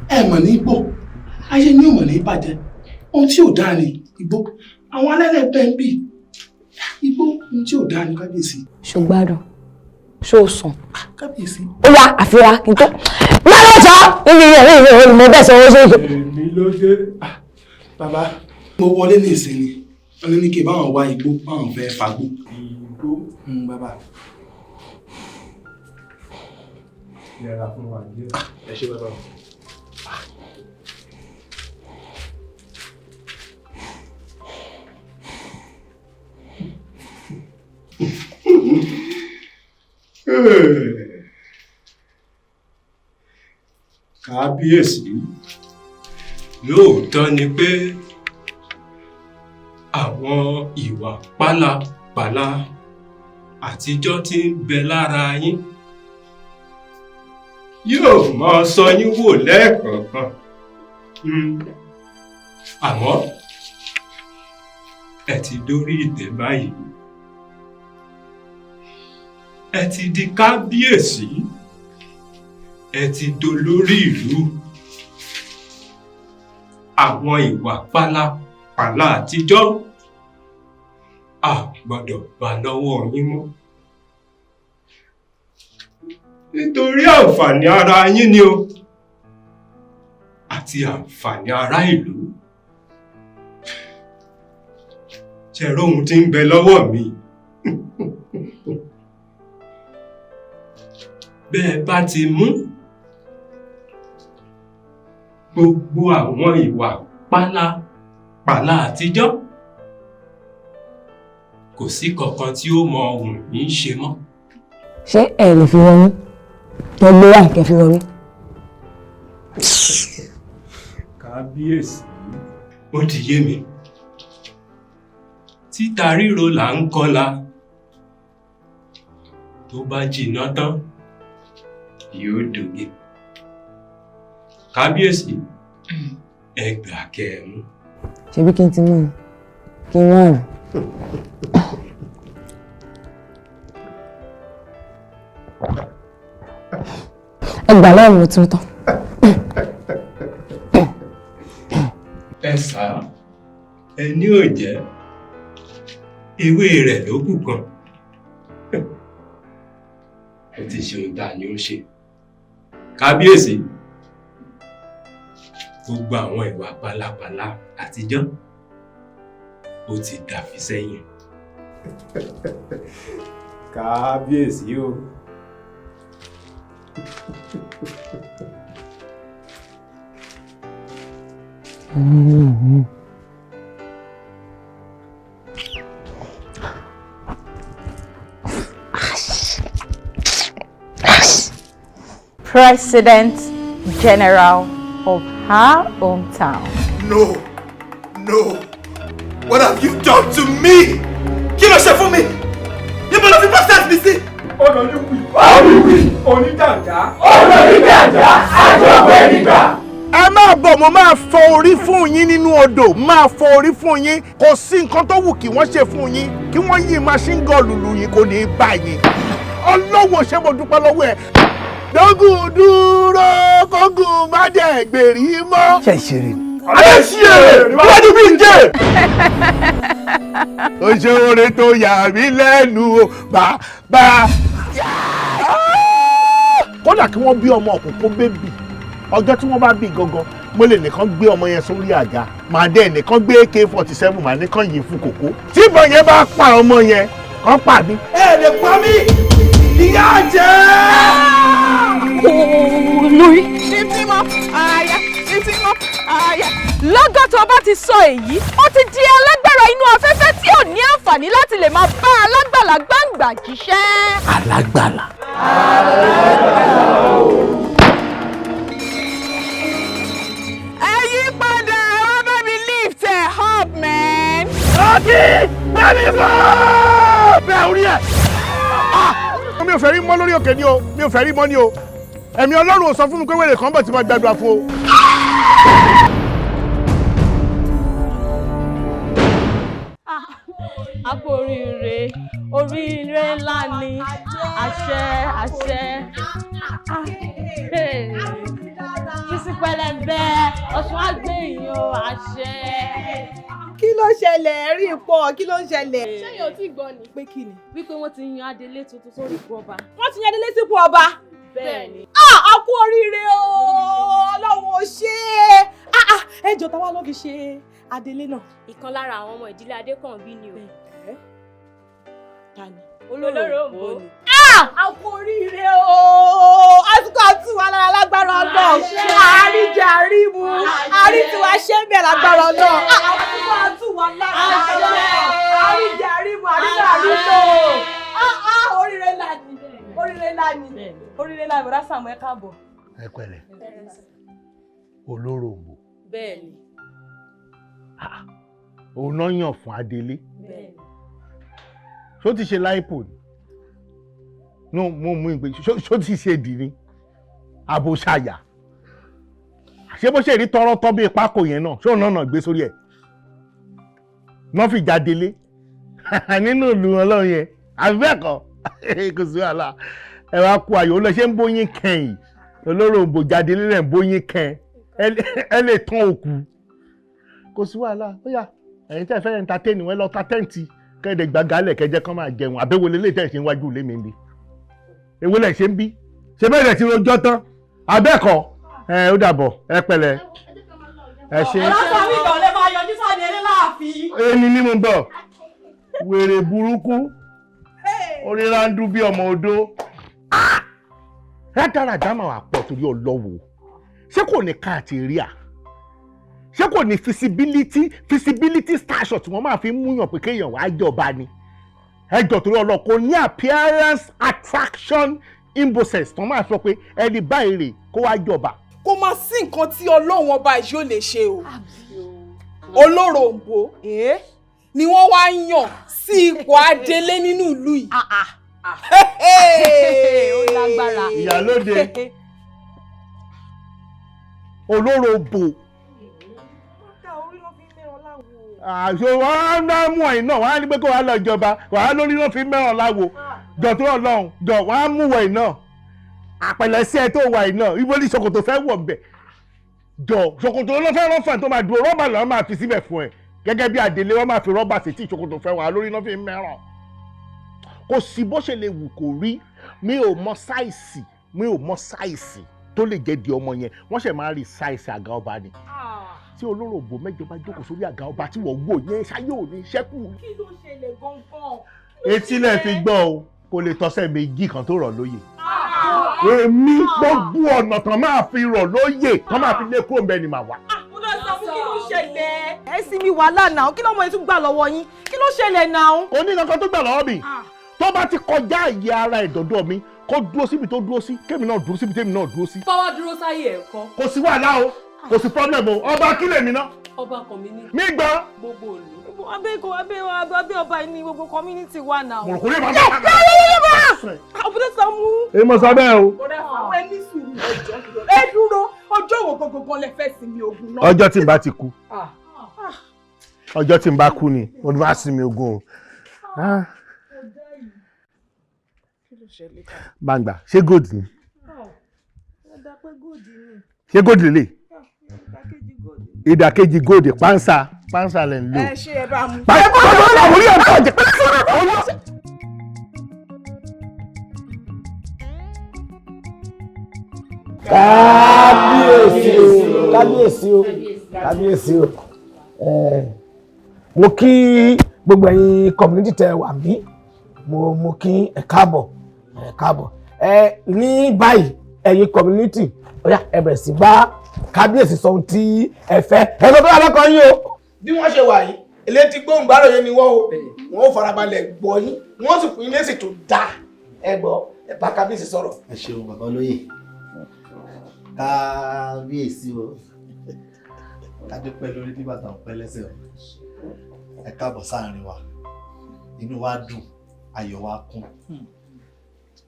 S19: ẹ mọ̀ ní igbó, ayé ni ò mọ̀ ní bàjẹ́, ohun tí ò dáa ni igbó, àwọn alẹ́lẹ̀ bẹ́ẹ̀ ń bì, igbó ohun tí ò dáa ni kábíyèsí.
S18: Ṣo gbádùn? Ṣo sùn?
S19: Kábíyèsí.
S18: Ó yá àfira kí n tó. Má lọ jọ! Ibi ìyẹn ìyẹn ìyẹn mo bẹ́ẹ̀ sọ owó ṣe.
S19: Èmi ló dé. Bàbá, mo wọlé ní ìsinmi, wọ́n ní kí n báwọn wá igbó, báwọn fẹ́ fagbó. Igbó? Bàbá.
S4: Yẹra fún wa díẹ̀.
S19: Ẹ ṣé bàbá.
S20: Kábíyèsí, lóòótọ́ ni pé àwọn ìwà pálapàla àtijọ́ tí ń bẹ lára yín yóò máa sọ yín wò lẹ́ẹ̀kọ̀ọ̀kan. Àmọ́ ẹ ti dórí ìtẹ́ báyìí, ẹ ti di kábíyèsí, Ẹ ti dolórí ìlú. Àwọn ìwà pálapàla àtijọ́ a gbọ́dọ̀ bá lọ́wọ́ yín mọ́. Nítorí àǹfààní ara yín ni o, àti àǹfààní ará ìlú. Ṣé ẹ róhun tí ń bẹ lọ́wọ́ mi? Bẹ́ẹ̀ bá ti mú gbogbo àwọn ìwà pálapàla àtijọ́, kò sí kankan tí ó mọ ohun yìí ń ṣe mọ́.
S18: Ṣé ẹ lè fi rọrí? Ẹ gbé wá kẹ́ fi rọrí.
S20: Kábíyèsí, ó ti yé mi. Títa ríro là ń kọlà. Tó bá jiná tán, yóò dòge. Kábíyèsí, ẹ gbà kẹ́ ẹ mú.
S18: Ṣebí kí n ti mú un kí n wá rùn. Ẹ gbà lọ́wọ́ mi tún tán.
S20: Ẹ sá, ẹni ò jẹ́, ewé rẹ̀ ló kù kan. Ó ti ṣe ohun tá a ní ó ṣe. Kábíyèsí, gbogbo àwọn ìwà pálapàla àtijọ́ ó ti dàfí sẹ́yìn. Kábíyèsí o.
S3: President General of her hometown.
S7: No, no. What have you done to me? Kí ló ṣe fún mi? Níbo ló fi bastard mi sí?
S12: Olóníwì. Olóníwì. Oníjàǹjà. Olóníjàǹjà. Àjọpẹ́ nígbà.
S2: Ẹ máa bọ̀, mo máa fọ orí fún yín nínú odò, máa fọ orí fún yín. Kò sí nǹkan tó wù kí wọ́n ṣe fún yín, kí wọ́n yí machine gun lùlù yín kò ní í bá yín. Ọlọ́wọ́ ṣé mo dúpẹ́ lọ́wọ́ ẹ̀. Dógùn dúró kógùn má dẹ̀ gbèrí mọ́.
S5: Ṣé ìṣeré ni?
S2: Adé ṣí èrè níwájú bí n jẹ́. Ó ṣe oore tó yà mí lẹ́nu o, bàbá. Kódà kí wọ́n bí ọmọ òkùnkùn bébì, ọjọ́ tí wọ́n bá bí gangan, mo lè nìkan gbé ọmọ yẹn sórí àga, màá dẹ́ nìkan gbé AK-47, màá nìkan yìí fún kòkó. Tí ìbọn yẹn bá pa ọmọ yẹn, kàn pa mí.
S7: Ẹ lè pa mí, ìyá jẹ́.
S9: Olórí.
S3: Lifting up, aya, lifting up, aya. Lọ́gán tó bá ti sọ èyí, ó ti di alágbára inú afẹ́fẹ́ tí ò ní àǹfààní láti lè máa bá alágbàlá gbàǹgbà jíṣẹ́.
S5: Alágbàlá.
S3: Ẹ yí padà, ẹ wá bá mi lift ẹ̀ up, man.
S2: Ọtí bẹ́ẹ̀ni fún bẹ́ẹ̀ orí ẹ̀. Mi ò fẹ́ rí mọ́ lórí òkè ni o, mi ò fẹ́ rí mọ́ ni o. Ẹ̀mí Ọlọ́run ò sọ fún mi pé wèrè kan bọ̀ tí mo gbàdúrà fún o.
S8: A kú oríire, oríire ńlá ni, àṣẹ àṣẹ. Sísí pẹlẹbẹ, Ọ̀ṣun á gbé yín o, àṣẹ.
S3: Kí ló ṣẹlẹ̀? Rí pọ̀, kí ló ń ṣẹlẹ̀?
S8: Ṣẹ́yìn ò tí gbọ́ ni.
S3: Pé kí ni?
S8: Wípé wọ́n ti yan adelé tuntun sórí ipò ọba.
S3: Wọ́n ti yan adelé sípò ọba.
S8: Bẹ́ẹ̀ni.
S3: Ah, a kú oríire o! Ọlọ́run ò ṣe é. Ah, ah, ẹ jọ̀ọ́ ta wá ló fi ṣe adelé náà.
S6: Ìkan lára àwọn ọmọ ìdílé Adékànbí ni o.
S3: Ta ni?
S6: Olóròǹbó.
S3: Ah, a kú oríire o! Àsìkò àtúwà lára lágbára Ọlọ́run. Àríjẹ àrímu, àrítìwá ṣé ń bẹ̀ lágbára Ọlọ́run. Ah, àsìkò àtúwà lára lágbára Ọlọ́run. Àríjẹ àrímu, àríjẹ àrílò. Ah, ah, oríire ńlá ni. Oríire ńlá ni. Oríire ńlá ni, Bọ̀dá Sàámú, ẹ káàbọ̀.
S2: Ẹ pẹ̀lẹ́, Olóròǹbó.
S8: Bẹ́ẹ̀ni.
S2: Òun náà yàn fún adelé.
S8: Bẹ́ẹ̀ni.
S2: Ṣó ti ṣe láìpò ni? No, mo mú ìgbé ṣó ti ṣe dì ní? Àbò ṣàyà. Ṣé bó ṣe rí tọrọ tọ́ bí pákó yẹn náà? Ṣé òun náà gbé sórí ẹ̀? Náà fi jáde lé. Nínú ìlú Ọlọ́run yẹn. Àbí bẹ́ẹ̀ kọ́? Kò sí wàhálà. Ẹ wá kú ayò, ó lọ ṣe ń bóyin kẹyìn. Olóròǹbó jáde nílẹ̀ ń bóyín kẹ́ ẹ lè tán òkú. Kò sí wàhálà, ó yá, ẹ̀yin tẹ́ fẹ́ entertain wọn, lọ ta tent, kẹ́ẹ̀dẹ̀ gbàgálẹ̀, kẹ́jẹ́ kán máa jẹun. Àbẹ̀wò lélẹ̀ tẹ́ ṣe ń wájú ilé mi ń bí? Èwo lẹ̀ ṣe ń bí? Ṣe bẹ́ẹ̀ rẹ̀ ti rojọ́ tán abẹ́ẹ̀kọ́? Ẹ ó dàbọ̀, ẹ pẹ̀lẹ́, ẹ ṣe.
S3: Ọlọ́sàn mi ìdọ̀lẹ́ máa yọjú sáde ní láàfin.
S2: Ẹni ní mo bọ̀, wèrè burúkú, orírandu bí ọmọ odó, rádaràdá máa wà pọ̀ torí ọlọ́wọ́. Ṣé kò ní káàtì à? Ṣé kò ní feasibility station tí wọ́n máa fi múyàn pé kéèyàn wá jọba ni? Ẹjọ́ torí ọlọ́, kò ní appearance attraction indices tí wọ́n máa sọ pé ẹni báyìí rè kó wá jọba.
S3: Kò máa sí nǹkan tí Ọlọ́run ọba yìí ò lè ṣe o. Olóròǹbó ni wọ́n wá yàn sí ipò adelé nínú ìlú yìí.
S6: Ó lágbára.
S2: Ìyálóde, olóròǹbó àṣọ wọn á mú ẹ̀yìn náà, wọn á ní pé kó wàá lọ jọba, wàá lórí náà fi mẹ́ràn láwo. Jọ tó Ọlọ́run jọ, wọn á mú wẹ̀yìn náà, àpẹlẹsẹ ẹ tó wà yìí náà, ibo ní ṣòkòtò fẹ́ wọ̀ bẹ̀? Jọ, ṣòkòtò ló fẹ́ rọ́fà tó máa dúró, rọ́bà lọ́wọ́ máa fi síbẹ̀ fún ẹ gẹ́gẹ́ bí àdélé, wọ́n máa fi rọ́bà sí tí ṣòkòtò fẹ́ wà lórí náà fi mẹ́ràn. Kò sí bó ṣe lè wù kó rí, mi ò mọ size, mi ò mọ size tó lè jẹ́ di ọmọ yẹn. Wọ́n ṣẹ̀ máa rí size àga ọba ni. Tí olóròǹbó 8 bá jókòó sórí àga ọba tí wọ́n wò yẹn, ṣáyé ò ní ṣẹ́kù.
S3: Kí ló ṣẹlẹ̀ gangan?
S2: Etí lẹ̀ fi gbọ́ o, kò lè tọ́sẹ̀ 2 kan tó rọ̀ lóye. Èmi, gbogbo ọ̀nà tán máa fi rọ̀ lóye, tán máa fi lé kúrò mbẹ́ ni màá wà.
S3: Mo lọ sọ fún, kí ló ṣẹlẹ̀? Ẹ sì mi wàhálà náà, kí ló mọ ètò gbà lọ́wọ́ yín? Kí ló ṣẹlẹ̀ náà?
S2: Kò ní kankan tó gbà lọ́wọ́ mi. Tó bá ti kọjá ìyè ara ìdọ̀dọ̀ mi, kó dúró síbi tó dúró sí, kémi náà dúró síbi tèmi náà dúró sí.
S21: Báwa dúró sáyé ẹ̀ kọ́.
S2: Kò sí wàhálà o, kò sí problem o. Ọba kí lèmi ná.
S21: Ọba community.
S2: Mi gbọ́.
S21: Gbogbo ìlú.
S3: Abẹ́ kò abẹ́ ọba yìí ni gbogbo community wà náà.
S2: Mo rò kó lè máa
S3: bá
S2: bá
S3: Àbúrò Sàámú.
S2: Èmi mọ̀ sọ bẹ́ẹ̀ o.
S3: Bọ̀dá Sàámú, ẹ ní sùúrù, ọjọ́ ẹ dúró, ọjọ́ wo gangan lẹ fẹ́ sinmi ogun náà?
S2: Ọjọ́ tí n bá ti kú. Ọjọ́ tí n bá kú ni mo bá sinmi ogun o. Gbangba, ṣé gold ni? Ṣé gold lè? Ìdàkejì gold, pánsá pánsá lẹ̀ ń lò.
S3: Ẹ ṣe, ẹ bá mú.
S2: Pàṣẹ orí ẹ̀ bàjẹ́.
S5: Kábíyèsí o, kábíyèsí o, kábíyèsí o. Mo kí gbogbo ẹ̀yin community tẹ́ wà bí, mo kí ẹ káàbọ̀, ẹ káàbọ̀. Ẹ ní báyìí, ẹ̀yin community, ó yá, ẹ bẹ̀rẹ̀ sí bá kábíyèsí sọ ohun tí ẹ fẹ́, ẹ sọ tó wà lọ́kàn yín o.
S19: Bí wọ́n ṣe wà yìí, elétí gbóhùngbáròyé ni wọ́n o. Wọ́n ó farabalẹ̀ gbọ́ yín, wọ́n sì fún yín lésì tó dáa. Ẹ gbọ́, ẹ bá kábíyèsí sọ̀rọ̀.
S22: Ẹ ṣeun, bàbá olóyè. Kábíyèsí o, kádé pẹ́ lórí, ní bàtà pẹ́ lẹ́sẹ̀ o. Ẹ káàbọ̀ sáàrin wa. Inú wa dùn, ayọ̀ wa kún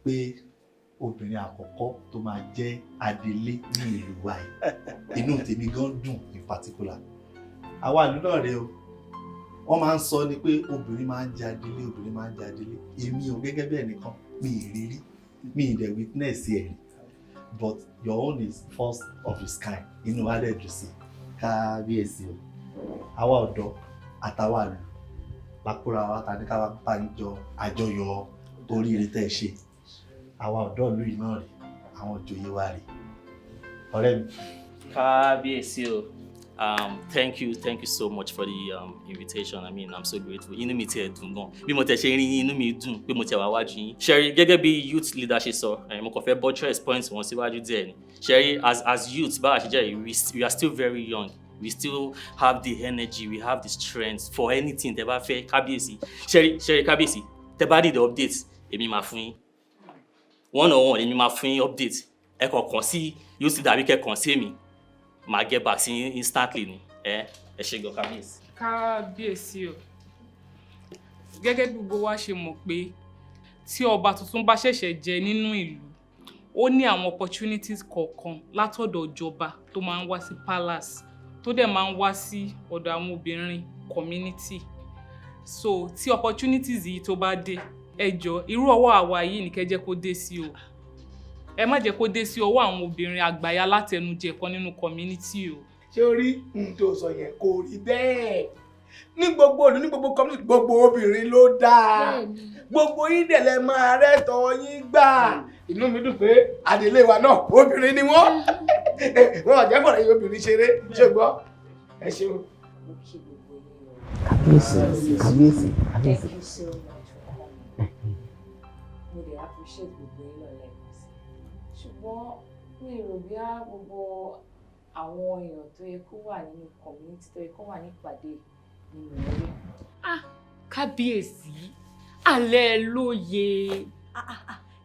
S22: pé obìnrin àkọ́kọ́ tó máa jẹ́ adelé ní ìlú wa yìí. Inú tèmi gan dùn in particular. Àwa ìlú náà rèé o, wọ́n máa ń sọ ni pé obìnrin máa ń jẹ adelé, obìnrin máa ń jẹ adelé. Èmi ò, gẹ́gẹ́ bí ẹnìkan, mi ì rírí, mi ì dẹ̀ witness ẹ̀ rí, but your own is first of its kind. Inú wa dẹ̀ dùn sí. Kábíyèsí o, àwa ọ̀dọ́ àtàwa ìlú lákúra wa ta ní ká wá bá yín jọ àjọyọ̀ oríire tẹ́ ẹ ṣe. Àwa ọ̀dọ́ ìlú yìí náà rè, àwọn ìjòyè wa rè, ọ̀rẹ́ mi.
S23: Kábíyèsí o, thank you so much for the invitation. I mean, I'm so grateful. Inú mi tiẹ̀ dùn gan. Bí mo tẹ̀ ṣe rí yín, inú mi dùn pé mo tẹ̀ wá wájú yín. Ṣẹ́rí, gẹ́gẹ́ bí youth leader ṣe sọ, mo kàn fẹ́ buttress points wọn síwájú díẹ̀ ni. Ṣẹ́rí, as youth, báwa ṣe jẹ́ yìí, we are still very young. We still have the energy, we have the strength for anything tẹ́ bá fẹ́, kábíyèsí. Ṣẹ́rí, kábíyèsí, tẹ́ bá need the update, èmi máa fún yín. One on one, èmi máa fún yín update. Ẹ kàn kàn sí youth leader àbí kẹ́ kàn sí èmi, máa get back sí yín instantly ni. Ẹ ṣe gan, kábíyèsí.
S9: Kábíyèsí o, gẹ́gẹ́ bí gbogbo wa ṣe mọ̀ pé tí ọba tuntun bá ṣẹ̀ṣẹ̀ jẹ nínú ìlú, ó ní àwọn opportunities kọ̀ọ̀kan látọ̀dọ̀ ìjọba tó máa ń wá sí palace, tó dẹ̀ máa ń wá sí ọ̀dọ̀ àwọn obìnrin community. So tí opportunities yìí tó bá dé, ẹ jọ̀ọ́, irú ọwọ́ àwa yìí ní kẹ́ jẹ́ kó dé sí o.
S8: Ẹ má jẹ́ kó dé sí ọwọ́ àwọn obìnrin àgbàyà látẹnujẹ kan nínú community o.
S5: Ṣé o rí ohun tó sọ yẹn? Kò rí bẹ́ẹ̀. Ní gbogbo ìlú, ní gbogbo community, gbogbo obìnrin ló dáa, gbogbo yín dẹ̀ lẹ máa rẹ́tọ̀ yín gbà. Inú mi dùn pé adelé wa náà obìnrin ni wọ́n. Wọn ò jẹ́ fọ̀rọ̀ yín obìnrin ṣeré. Ṣé gbọ́? Ẹ ṣeun.
S12: Kábíyèsí, kábíyèsí, kábíyèsí.
S6: Thank you so much for coming. Mo dey appreciate gbogbo yín náà lẹ́ẹ̀kan sí. Ṣùgbọ́n mi rò bí á gbogbo àwọn èèyàn tó yẹ kó wà nínú community, tó yẹ kó wà nípàdé ni mò ń rí.
S21: Ah, kábíyèsí, alẹ́ lóye.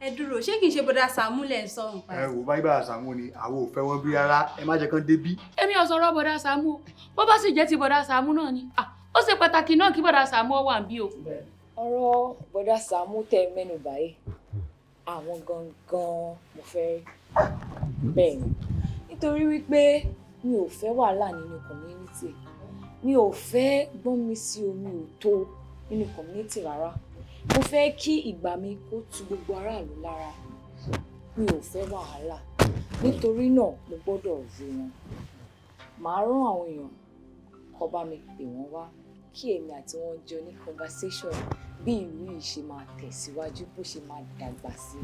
S3: Ẹ dúró, ṣé kìí ṣe bọ́dà Sàámú lẹ̀ ń sọ nípa
S1: Ẹ wò, báyìí bá Sàámú ni, àwọn ò fẹ́ wọn bí rárá. Ẹ má jẹ́ kán débí.
S21: Èmi ò sọ̀rọ̀ bọ̀dá Sàámú o. Bó bá sì jẹ́ ti bọ̀dá Sàámú náà ni, ah, ó ṣe pàtàkì náà kí bọ̀dá Sàámú ó wà níbí o.
S6: Ọ̀rọ̀ bọ́dà Sàámú tẹ́ mẹ́nu báyìí, àwọn gangan mo fẹ́ rí. Bẹ́ẹ̀ ni, nítorí wípé mi ò fẹ́ wàhálà nínú community, mi ò fẹ́ gbọ́n mi sí omi ò tó nínú community rárá. Mo fẹ́ kí ìgbà mi kó tu gbogbo aráàlú lára. Mi ò fẹ́ wàhálà, nítorí náà mo gbọ́dọ̀ rí wọn. Màá rán àwọn èèyàn kó bá mi pè wọ́n wá, kí èmi àti wọn jọ ní conversation bí ìlú yìí ṣe máa tẹ̀síwájú, bó ṣe máa dàgbà sí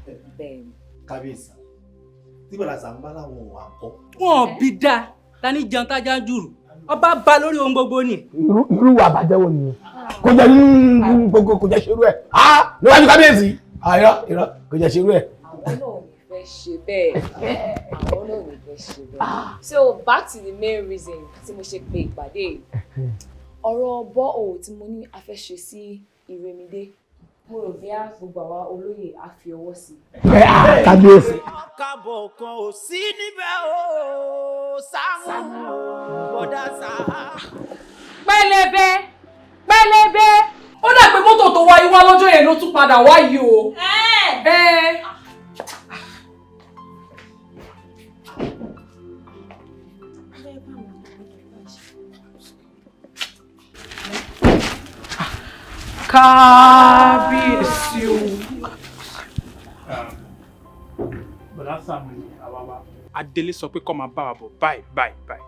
S6: i. Bẹ́ẹ̀ ni.
S22: Kábíyèsí, tí bọ̀dà Sàámú bá láwọn ò wà kọ́.
S21: Wọn ò bí dáa tani jẹun tájà ń jùrù, ọba bá lórí ohun gbogbo ni.
S5: Irú ìwà àbàjẹ́ wo nìyẹn? Kò jẹ́ gbogbo, kò jẹ́ ṣerú ẹ̀ níwájú kábíyèsí. Irọ́, irọ́, kò jẹ́ ṣerú ẹ̀.
S6: Àwọn náà ò ní fẹ́ ṣe bẹ́ẹ̀, àwọn náà ò ní fẹ́ ṣe bẹ́ẹ̀. So back to the main reason tí mo ṣe pe ìpàdé yìí. Ọ̀rọ̀ bọ́ọ̀ tí mo ní a fẹ́ ṣe sí Ìrèmídé, mo rò bí gbogbo àwa olóyè á fi ọwọ́ sí i.
S5: Kábíyèsí.
S14: Kábọ̀ kan ò sí níbẹ̀ o, Sàámú, bọ̀dá Sàámú.
S21: Pẹlẹbẹ, pẹlẹbẹ.
S8: Ó dà pé mọ́tò tó wáyé wá lọ́jọ́ yẹn ló tún padà wáyé o. Ẹ. Kábíyèsí o.
S11: Bọ̀dá Sàámú ni àwa wa. Adélé sọ pé kó máa bá wa bọ̀ báyìí báyìí báyìí.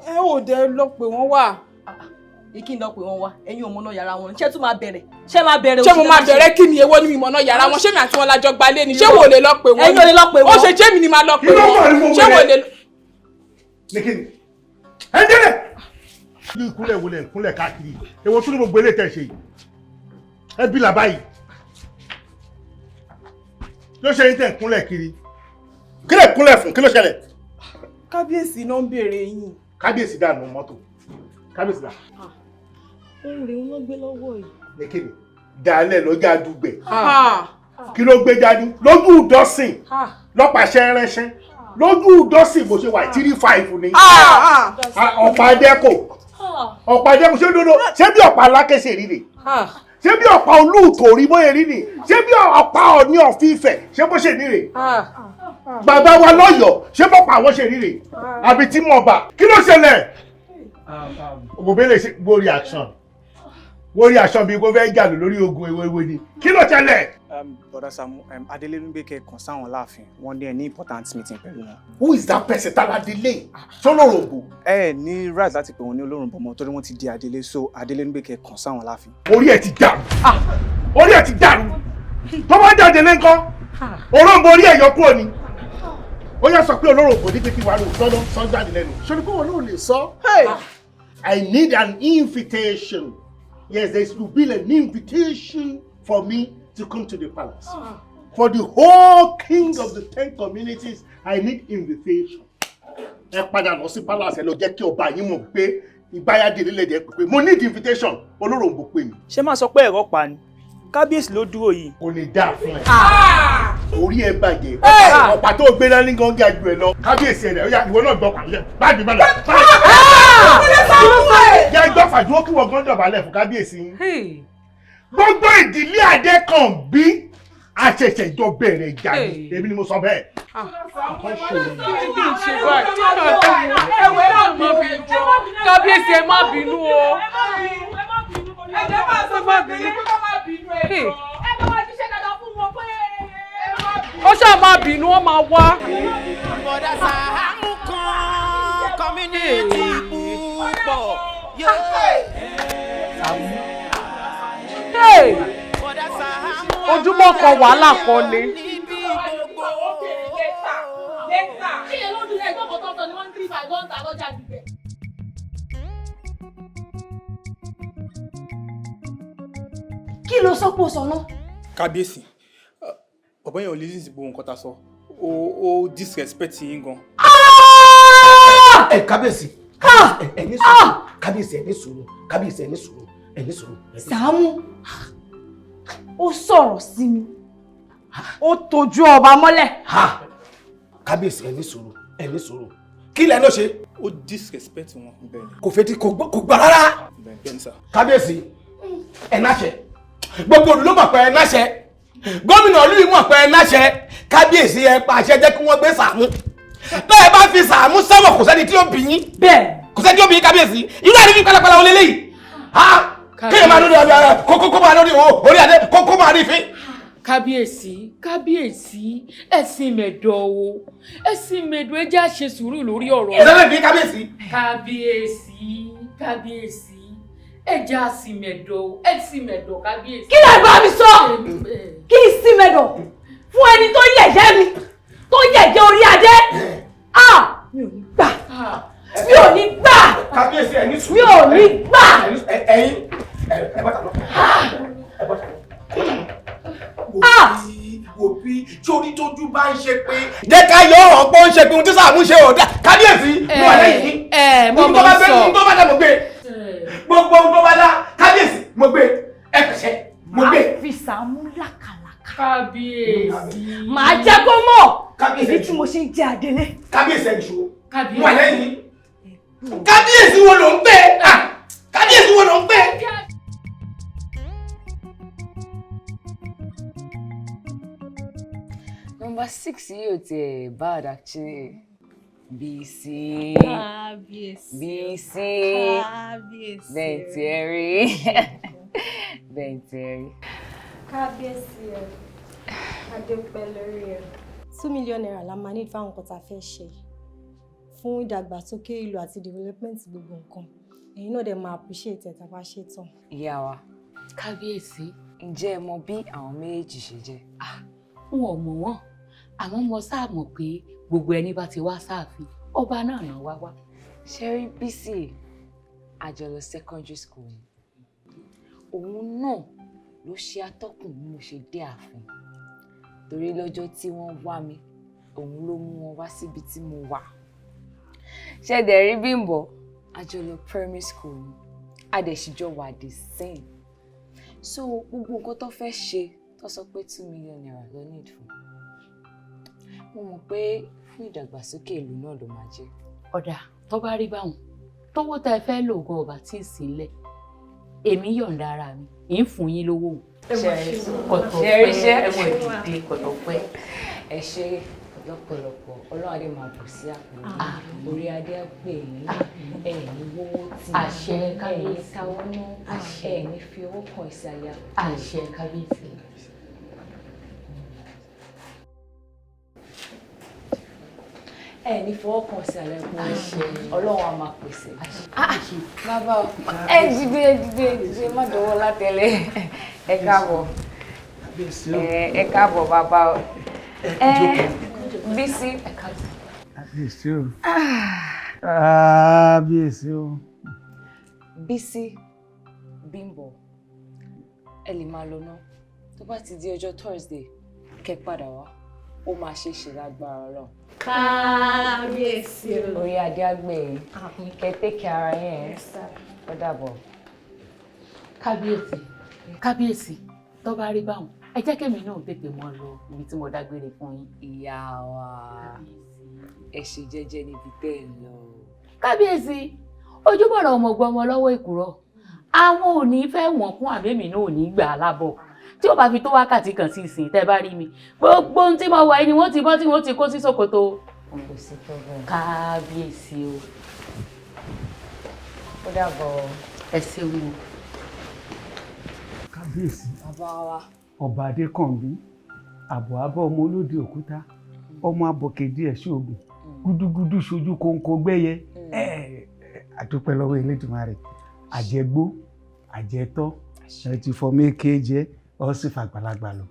S3: Ẹ ò dẹ lọ pé wọ́n wà.
S13: Ìkí ń lọ pé wọ́n wá, ẹ̀yin ò mọ̀nà yàrá wọn. Ṣé tún máa bẹ̀rẹ̀? Ṣé máa bẹ̀rẹ̀?
S8: Ṣé mo máa bẹ̀rẹ̀? Kí ni èwo ni mi mọ̀nà yàrá wọn? Ṣé mi àti wọn lájọ gbalé ni? Ṣé wò lè lọ pé wọ́n?
S13: Ẹ̀yin ò lè lọ pé wọ́n.
S8: Ó ṣe jẹ́ mi ni máa lọ pé wọ́n. Ṣé wò lè.
S2: Ní kí ni ẹ ń délẹ̀ ní ìkúnlẹ̀ wo lẹ̀ ń kúnlẹ̀ káàkiri? Èwo tún ní gbogbo eléyìí tẹ̀ ṣe yìí? Ẹ bí làbá yìí ló ṣe yín tẹ̀ ń kúnlẹ̀ kiri. Kí lẹ̀ kúnlẹ̀ fún? Kí ló ṣẹlẹ̀?
S3: Kábíyèsí náà ń béèrè yín.
S2: Kábíyèsí dànù mọ́tò. Kábíyèsí dà.
S13: Ohun rèé wọ́n gbé lọ́wọ́ yìí.
S2: Ní kí ni dàálẹ̀ lọ́jà dùgbẹ̀? Kí ló gbé jáde lójú ìdọ́sìn lọ́pàṣẹ rẹ́ṣẹ́ lójú ìdọ́sìn? Bó ṣe wà, 35 ni ọ̀pá adẹ́kò, ọ̀pá adẹ́kò. Ṣé dodo? Ṣé bí ọ̀pá alákẹ́sẹ̀ rí ni? Ṣé bí ọ̀pá olóòtò rí bóyá rí ni? Ṣé bí ọ̀pá Ọọ̀ni of Ifẹ̀, ṣé bó ṣe ní rè? Bàbá wa lọ́yọ̀ọ́, ṣé bọ́pá àwọn ṣe rí rè? Àbí tí mo bà? Kí ló ṣẹlẹ̀? Òbí lè ṣe wo reaction, wo reaction bíi kó fẹ́ jà lórí ogun ewéwé ni. Kí ló ṣẹlẹ̀?
S11: Bọ̀dá Sàámú, Adélé ló ń gbé kẹ́ kàn sáwọn láàfin. Wọ́n ní ẹ ní important meeting pẹ̀lú wọn.
S2: Who is that person? Táládélé sọlọ́rọ̀bù?
S11: Ẹ ní right láti pè wọ́n ní olórùnbọ̀ mọ́, torí wọ́n ti di Adélé. So Adélé ló ń gbé kẹ́ kàn sáwọn láàfin.
S2: Orí ẹ̀ ti dàrú, orí ẹ̀ ti dàrú. Tó bá jáde lẹ́ńkọ́, olóńgbò orí ẹ̀ yọ kúrò ni. Ó yà sọ pé olóròǹbó ní pé kí wàá lò sọ́dọ̀ sọ́ jáde lẹ́nu. Ṣé ni pé wọn náà lè sọ? I need an invitation. Yes, there will be an invitation for me to come to the palace. For the whole king of the 10 communities, I need invitation. Ẹ padà lọ sí palace, ẹ lọ jẹ́ kí ọba yín mọ̀ pé ìgbáyàdé nílẹ̀ jẹ́ pé mo need invitation. Olóròǹbó pè mí.
S14: Ṣé máa sọ pé ẹ̀rọ pa ni? Kábíyèsí ló dúró yìí.
S2: Kò ní dáa fún ẹ. Orí ẹ bàjẹ́. Ọ̀pá tó gbé dání gan ga jù ẹ lọ. Kábíyèsí ẹ̀ rẹ̀, ó yá, ìwọ náà gbọ́ pàṣẹ. Báàgì balẹ̀. Jẹ́ gbọ́ fàdúró kí wọ́n gan dọ̀bálẹ̀ fún kábíyèsí yín. Gbogbo ìdílé Adékànbí àṣẹ̀ṣẹ̀ jọ bẹ̀rẹ̀ ìjà ni, èmi ni mo sọ bẹ́ẹ̀.
S8: Kábíyèsí, ẹ má bínú o.
S3: Ẹ jẹ́ máa sọ fún mi pé kó má bínú ẹ jọ.
S8: Ó ṣáà máa bínú, ó máa wá.
S14: Bọ̀dá Sàámú kan community púpọ̀.
S8: Hey! Ojúmọ́ kan wàhálà kan ni.
S18: Kí ló sọ pé o sọ náà?
S11: Kábíyèsí, bàbá yẹn ò lè sí gbogbo nǹkan tá a sọ, ó disrespect yín gan.
S5: Ẹ kábíyèsí, ẹ ní sùúrù, kábíyèsí, ẹ ní sùúrù, kábíyèsí, ẹ ní sùúrù, ẹ ní sùúrù.
S18: Sàámú, ó sọ̀rọ̀ sí mi, ó tọ́jú ọba mọ́lẹ̀.
S5: Kábíyèsí, ẹ ní sùúrù, ẹ ní sùúrù. Kí lẹ ló ṣe?
S11: Ó disrespect wọn.
S5: Kò fetí kò gbà rárá.
S11: Bẹ́ẹ̀ni sà.
S5: Kábíyèsí, ẹ náṣẹ, gbogbo olú ló mọ̀ pé ẹ náṣẹ, gómìnà olú yìí mọ̀ pé ẹ náṣẹ. Kábíyèsí, ẹ pàṣẹ jẹ́ kí wọ́n gbé Sàámú. Bẹ́ẹ̀ bá fi Sàámú sẹ́wọ̀n, kò sẹ́ni tí ó bí yín.
S18: Bẹ́ẹ̀
S5: kò sẹ́ni tí ó bí yín. Kábíyèsí, irú àdéhùn pálapàla wọlé léyìí, kéèyàn máa lórí ọbẹ̀ kókó máa lórí orí adé kókó máa rí fín.
S21: Kábíyèsí, kábíyèsí, ẹ̀sìn mẹ̀dọ̀ o, ẹ̀sìn mẹ̀dọ̀, ẹ jẹ́ á ṣe sùúrù lórí ọ̀rọ̀.
S5: Ìṣẹ̀lẹ̀ bí kábíyèsí.
S21: Kábíyèsí, kábíyèsí, ẹ jẹ́ á sì mẹ̀dọ̀ o, ẹ sì mẹ̀dọ̀ kábíyèsí.
S18: Kí lè bá mi sọ? Kí n sí mẹ̀dọ̀ fún ẹni tó yẹ̀yẹ́ mi, tó yẹ̀yẹ́ orí adé? Ah, mi ò ní gbà, mi ò ní gbà.
S5: Kábíyèsí, ẹ ní sùúrù.
S18: Mi ò ní gbà.
S5: Ẹ̀yin ẹ bá ta lọ, ẹ bá ta lọ. Wò bí torí tójú bá ń ṣe pé. Jẹ́ ká yọ ọ̀rọ̀ pọ́n ń ṣe pé ohun tí Sàámú ṣe ò dá. Kábíyèsí, mo wà lẹ́yìn yín.
S21: Mo
S5: Ohun tó bá
S21: mọ̀
S5: gbé,
S21: sọ.
S5: ohun tó bá dá mo gbé. Gbogbo ohun tó bá dá, kábíyèsí, mo gbé. Ẹ pẹ̀sẹ̀, mo gbé.
S18: Màá fi Sàámú làkàlàkà.
S21: Kábíyèsí.
S18: Màá jẹ́ kó mọ̀ èyí tí mo ṣe ń jẹ́ adélé.
S5: Kábíyèsí, ẹ̀ nìṣó.
S21: Kábíyèsí.
S5: Mo wà lẹ́yìn yín. Kábíyèsí wo ló ń gbé? Kábíyèsí wo ló ń gbé?
S6: Number 6 yìí ò tiẹ̀ bad actually. Bísí.
S13: Kábíyèsí.
S6: Bísí.
S13: Kábíyèsí.
S6: Bẹ́ẹ̀ tí ẹ rí. Bẹ́ẹ̀ tí ẹ rí.
S10: Kábíyèsí ẹ, adépẹ́ lórí ẹ. ₦2 million la máa need fáwọn nǹkan tá a fẹ́ ṣe fún ìdàgbàsókè ìlú àti development gbogbo nǹkan. Ẹ̀yin náà dẹ̀ máa appreciate ẹ̀ tá a bá ṣe tán.
S6: Ìyá wa.
S21: Kábíyèsí.
S6: Ǹjẹ́ ẹ mọ bí àwọn méjèèjì ṣe jẹ́?
S21: N ò mọ̀ wọ́n, àmọ́ mo sáà mọ̀ pé gbogbo ẹni bá ti wá sáàfin, ọba náà náà wá wá.
S6: Ṣé rí Bísí, àjọlọ secondary school ni. Òun náà ló ṣe atọ́kùn bí mo ṣe dé ààfin. Torí lọ́jọ́ tí wọ́n wá mi, òun ló mú wọn wá síbi tí mo wà. Ṣé dẹ̀ rí Bímbọ́? Àjọlọ primary school ni. A dẹ̀ sì jọ wà the same. So gbogbo nǹkan tó fẹ́ ṣe tó sọ pé ₦2 million ló need fún. Mo mọ̀ pé fún ìdàgbàsókè ìlú náà ló máa jẹ́.
S21: Ọ̀dà, tó bá rí báwọn, tówó tẹ́ ẹ fẹ́ lò gan ọba tí ì sílẹ̀, èmi yọ̀ǹda ara mi, ì ń fún yín lówó. Kọ̀tọ̀
S6: Ṣé rí iṣẹ́?
S21: pẹ́, ẹ̀wọ̀n ìdìde kọ̀tọ̀ pẹ́.
S6: Ẹ ṣe lọ́pọ̀lọpọ̀, Ọlọ́run adé máa bù sí àpò yín. Orí adé á pè yín, ẹ ní wówó tì,
S21: Àṣẹ,
S6: ẹ ní
S21: kábíyèsí.
S6: káwọ́ ná, ẹ ní fi owó kan ìsàlẹ̀ àpò.
S21: Àṣẹ, kábíyèsí.
S6: Ẹ ní fọwọ́ kan ìsàlẹ̀ àpò.
S21: Àṣẹ.
S6: Ọlọ́run á máa pèsè. Bàbá o, ẹ dìde, ẹ dìde, ẹ dìde, má dọwọ́ látẹ̀lé. Ẹ káàbọ̀. Ẹ káàbọ̀ bàbá o. Ẹ Bísí.
S15: Kábíyèsí o, kábíyèsí o.
S6: Bísí, Bímbọ́, ẹ lè máa lọ ná. Tó bá ti di ọjọ́ Thursday, kẹ́ padà wá. Ó máa ṣe é ṣe lágbára Ọlọ́run.
S10: Kábíyèsí o.
S6: Orí adé á gbè yín. Kẹ́ take care ara yín ẹ̀. Ó dàbọ̀.
S21: Kábíyèsí, kábíyèsí, tó bá rí báwọn, ẹ jẹ́ kémi náà tètè mọ́ lọ ibi tí mo dágbére fún yín.
S6: Ìyá wa, ẹ ṣe jẹ́jẹ́ níbi tẹ́ ẹ lọ.
S21: Kábíyèsí, ojúbọ̀rọ̀ ọmọ gbọmọ lọ́wọ́ èkùrọ́, àwọn ò ní fẹ́ wọ̀n kún àbẹ́mi náà ò ní gbà á lábọ̀. Tí ó bá fi tó wákàtí kan sí ìsìn tẹ́ bá rí mi, gbogbo ohun tí mo wà yìí ni wọ́n ti bọ́ tí wọ́n ti kó sí ṣòkòtò.
S6: Kò sí problem.
S21: Kábíyèsí o.
S6: Ó dàbọ̀.
S21: Ẹ ṣeun o.
S15: Kábíyèsí.
S6: Bàbá wa.
S15: Ọba Adékànbí, Àbọ̀ abọ́ ọmọ olóde òkúta, ọmọ abọ̀kèdí ẹ̀ ṣoògùn, gúdúgúdú ṣojú kóńkó gbẹ́yẹ. Àdúpẹ́ lọ́wọ́ Elédùmarè. Àjẹgbó, àjẹtọ́, ẹ ti fọ méke jẹ, ọ sì fàgbàlagbà lọ.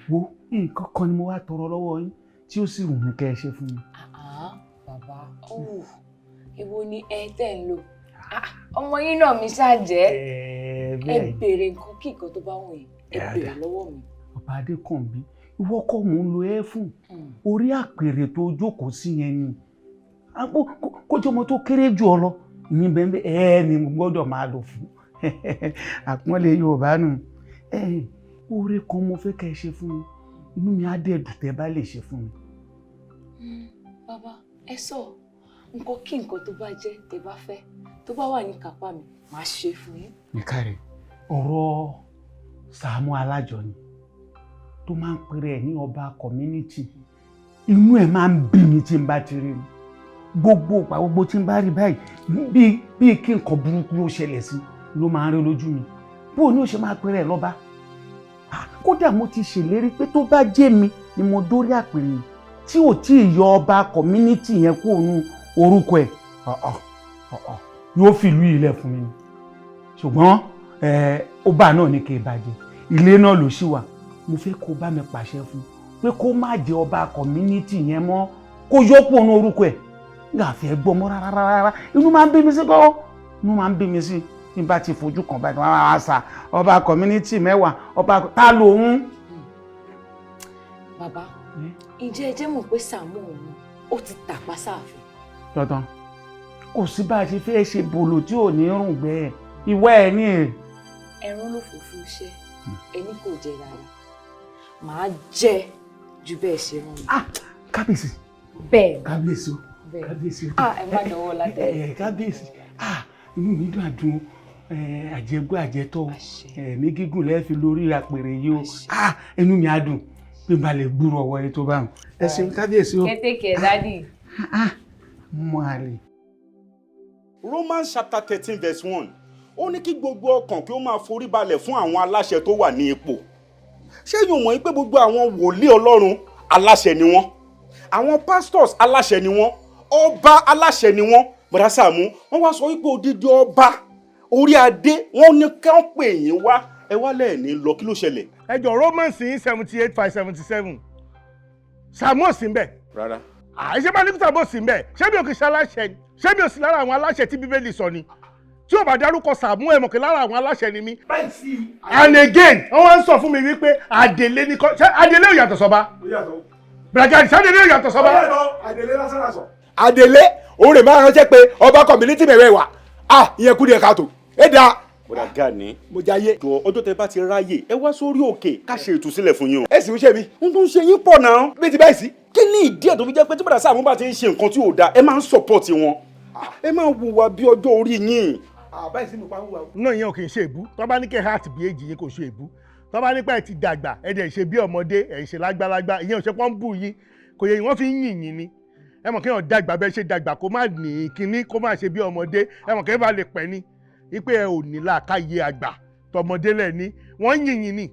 S15: Wo nǹkan kan ni mo wá tọrọ lọ́wọ́ yín tí ó sì wù mí kẹ́ ẹ ṣe fún mi.
S6: Bàbá, èwo ni ẹ tẹ́ ń lò? Ọmọ yín náà mi ṣáàjẹ́. Ẹ béèrè nǹkan kí nǹkan tó bá wù yín, ẹ béèrè lọ́wọ́ mi.
S15: Ọba Adékànbí, ìwọ kọ́ mò ń lo ẹ fún. Orí àpèrè tó jókòó sí yẹn ni. Kójú ọmọ tó kéré jù ọ lọ, ìyẹn bẹ́ẹ̀ ẹ ni mo gbọ́dọ̀ máa lò fún. Àpọ́nlé Yorùbá nù. Oore kan mo fẹ́ kẹ́ ẹ ṣe fún mi. Inú mi á dẹ̀ dùn tẹ́ bá lè ṣe fún mi.
S6: Bàbá, ẹ sọ nǹkan kí nǹkan tó bá jẹ́ tẹ́ bá fẹ́, tó bá wà ní kápá mi, màá ṣe fún yín.
S15: Nìkàrẹ̀, ọ̀rọ̀ Sàámú Alájọ ni tó máa ń pèrè ẹ̀ ní ọba community. Inú ẹ̀ máa ń bí mi tí n bá ti rí i. Gbogbo ìgbà gbogbo tí n bá rí báyìí, bí kí nǹkan burúkú ó ṣẹlẹ̀ sí ló máa ń rí lójú mi. Bó o ní ó ṣe máa pèrè ẹ̀ lọ́ba? Kódà mo ti ṣèlérí pé tó bá jẹ́ mi ni mo dórí àpèrè tí ò tí ì yọ ọba community yẹn kúrò nínú orúkọ ẹ̀, yóò fìlú ilẹ̀ fún mi. Ṣùgbọ́n ọba náà ní kí n bàjẹ́, ilé náà ló ṣì wà. Mo fẹ́ kó bá mi pàṣẹ fún pé kó má jẹ ọba community yẹn mọ́, kó yọ kúrò nínú orúkọ ẹ̀. N fẹ́ gbọ́ mọ́ rárá rárá. Inú máa ń bí mi sí kọ́, inú máa ń bí mi sí. Bí n bá ti fojú kan báyìí, wọ́n á sà ọba community mẹ́wàá, ọba ta lòun.
S6: Bàbá, ǹjẹ́ ẹ jẹ́ mọ̀ pé Sàámú òun ó ti tàpá sáàfin?
S15: Dandan, kò sí bá a ṣe fẹ́ ṣe bòlò tí ò ní rùn gbẹ́ ìwọ ẹ̀ ní.
S6: Ẹran ló fòfin iṣẹ́, ẹni kò jẹ rárá, màá jẹ ju bẹ́ẹ̀ ṣe rán mi.
S15: Kábíyèsí.
S6: Bẹ́ẹ̀.
S15: Kábíyèsí o, kábíyèsí o.
S6: Ẹ má dánwò látẹ̀.
S15: Kábíyèsí, inú mi dùn àdùn àjẹgbó àjẹtọ́, ẹ̀mí gígùn lẹ́ẹ̀ fi lórí àpèrè yìí o. Inú mi á dùn pé n bá lè gbúrò ọwọ́ yìí tó bá wọn. Ẹ ṣeun kábíyèsí o.
S6: Kẹ́tẹ́kẹ́ dádì.
S15: Mo àlè.
S2: Romans chapter 13 verse 1 ó ní kí gbogbo ọkàn kí ó máa forí balẹ̀ fún àwọn aláṣẹ tó wà ní ipò. Ṣé yóò mọ̀ pé gbogbo àwọn wòlíì Ọlọ́run aláṣẹ ni wọ́n, àwọn pastors aláṣẹ ni wọ́n, ọba aláṣẹ ni wọ́n. Bọ̀dá Sàámú, wọ́n wá sọ wípé odidi ọba orí adé wọ́n ní ká ń pè yín wá, ẹ wá lẹ́ẹ̀ní lọ, kí ló ṣẹlẹ̀?
S4: Ẹ jọ Romans 78:5-77 Sàámú ò sí ńbẹ̀.
S2: Rárá.
S4: Àìṣe máa ní kí Sàámú ò sí ńbẹ̀, ṣé mi ò kì í ṣe aláṣẹ ni? Ṣé mi ò sí lára àwọn aláṣẹ tí Bíbélì sọ ni? Tí ò bá dárúkọ Sàámú ẹ mọ̀ kí lára àwọn aláṣẹ ni mí. And again, wọ́n wá ń sọ fún mi wípé Adélé ní kọ́, ṣé Adélé ò yàtọ̀ sọ́ba? Bragadi, ṣé Adélé ò yàtọ̀ sọ́ba?
S1: Adélé lásán lásán.
S16: Adélé òun rè máa ránṣẹ́ pé ọba community mẹ́rẹ̀ wà, ìyẹn kú díẹ̀ káàtó. Ẹ dáa.
S2: Bọ̀dá Gani,
S16: mo jayé.
S2: Jọ ọjọ́ tẹ bá ti ráyè ẹ wá sórí òkè ká ṣe ìtúsílẹ̀ fún yín o.
S16: Ẹ sì ń ṣe mí.
S2: N tó ń ṣe yín pọ̀ náà.
S16: Bí ti báyìí sí.
S2: Kí ni ìdí ẹ̀ tó fi jẹ́ pé tí Bọ̀dá Sàámú bá ti ń ṣe nǹkan tí ò dáa, ẹ máa ń support wọn. Ẹ máa hùwà bí ọjọ́ orí yín.
S1: Báyìí sí mi pa ń hùwà.
S4: Náà yẹn ò kì í ṣe èbú. Tó bá ní kẹ́ heart bí èjì yín kò ṣe èbú. Tó bá ní pé ẹ ti dàgbà, ẹ dẹ̀ ṣe bí ọmọdé, ẹ ṣe lágbálágbá, ìyẹn ò ṣe pọ́n bù yín. Kò yẹ wọ́n fi ń yìn yín ni. Ẹ mọ̀ kéèyàn dàgbà bẹ́ẹ̀ ṣe dàgbà kó má ní kinní, kó má ṣe bí ọmọdé. Ẹ mọ̀ kéèyàn bá lè pẹ́ ni. Ipe ẹ ò ní làákàyè àgbà tọmọdé lẹ ní wọ́n yìnyín ni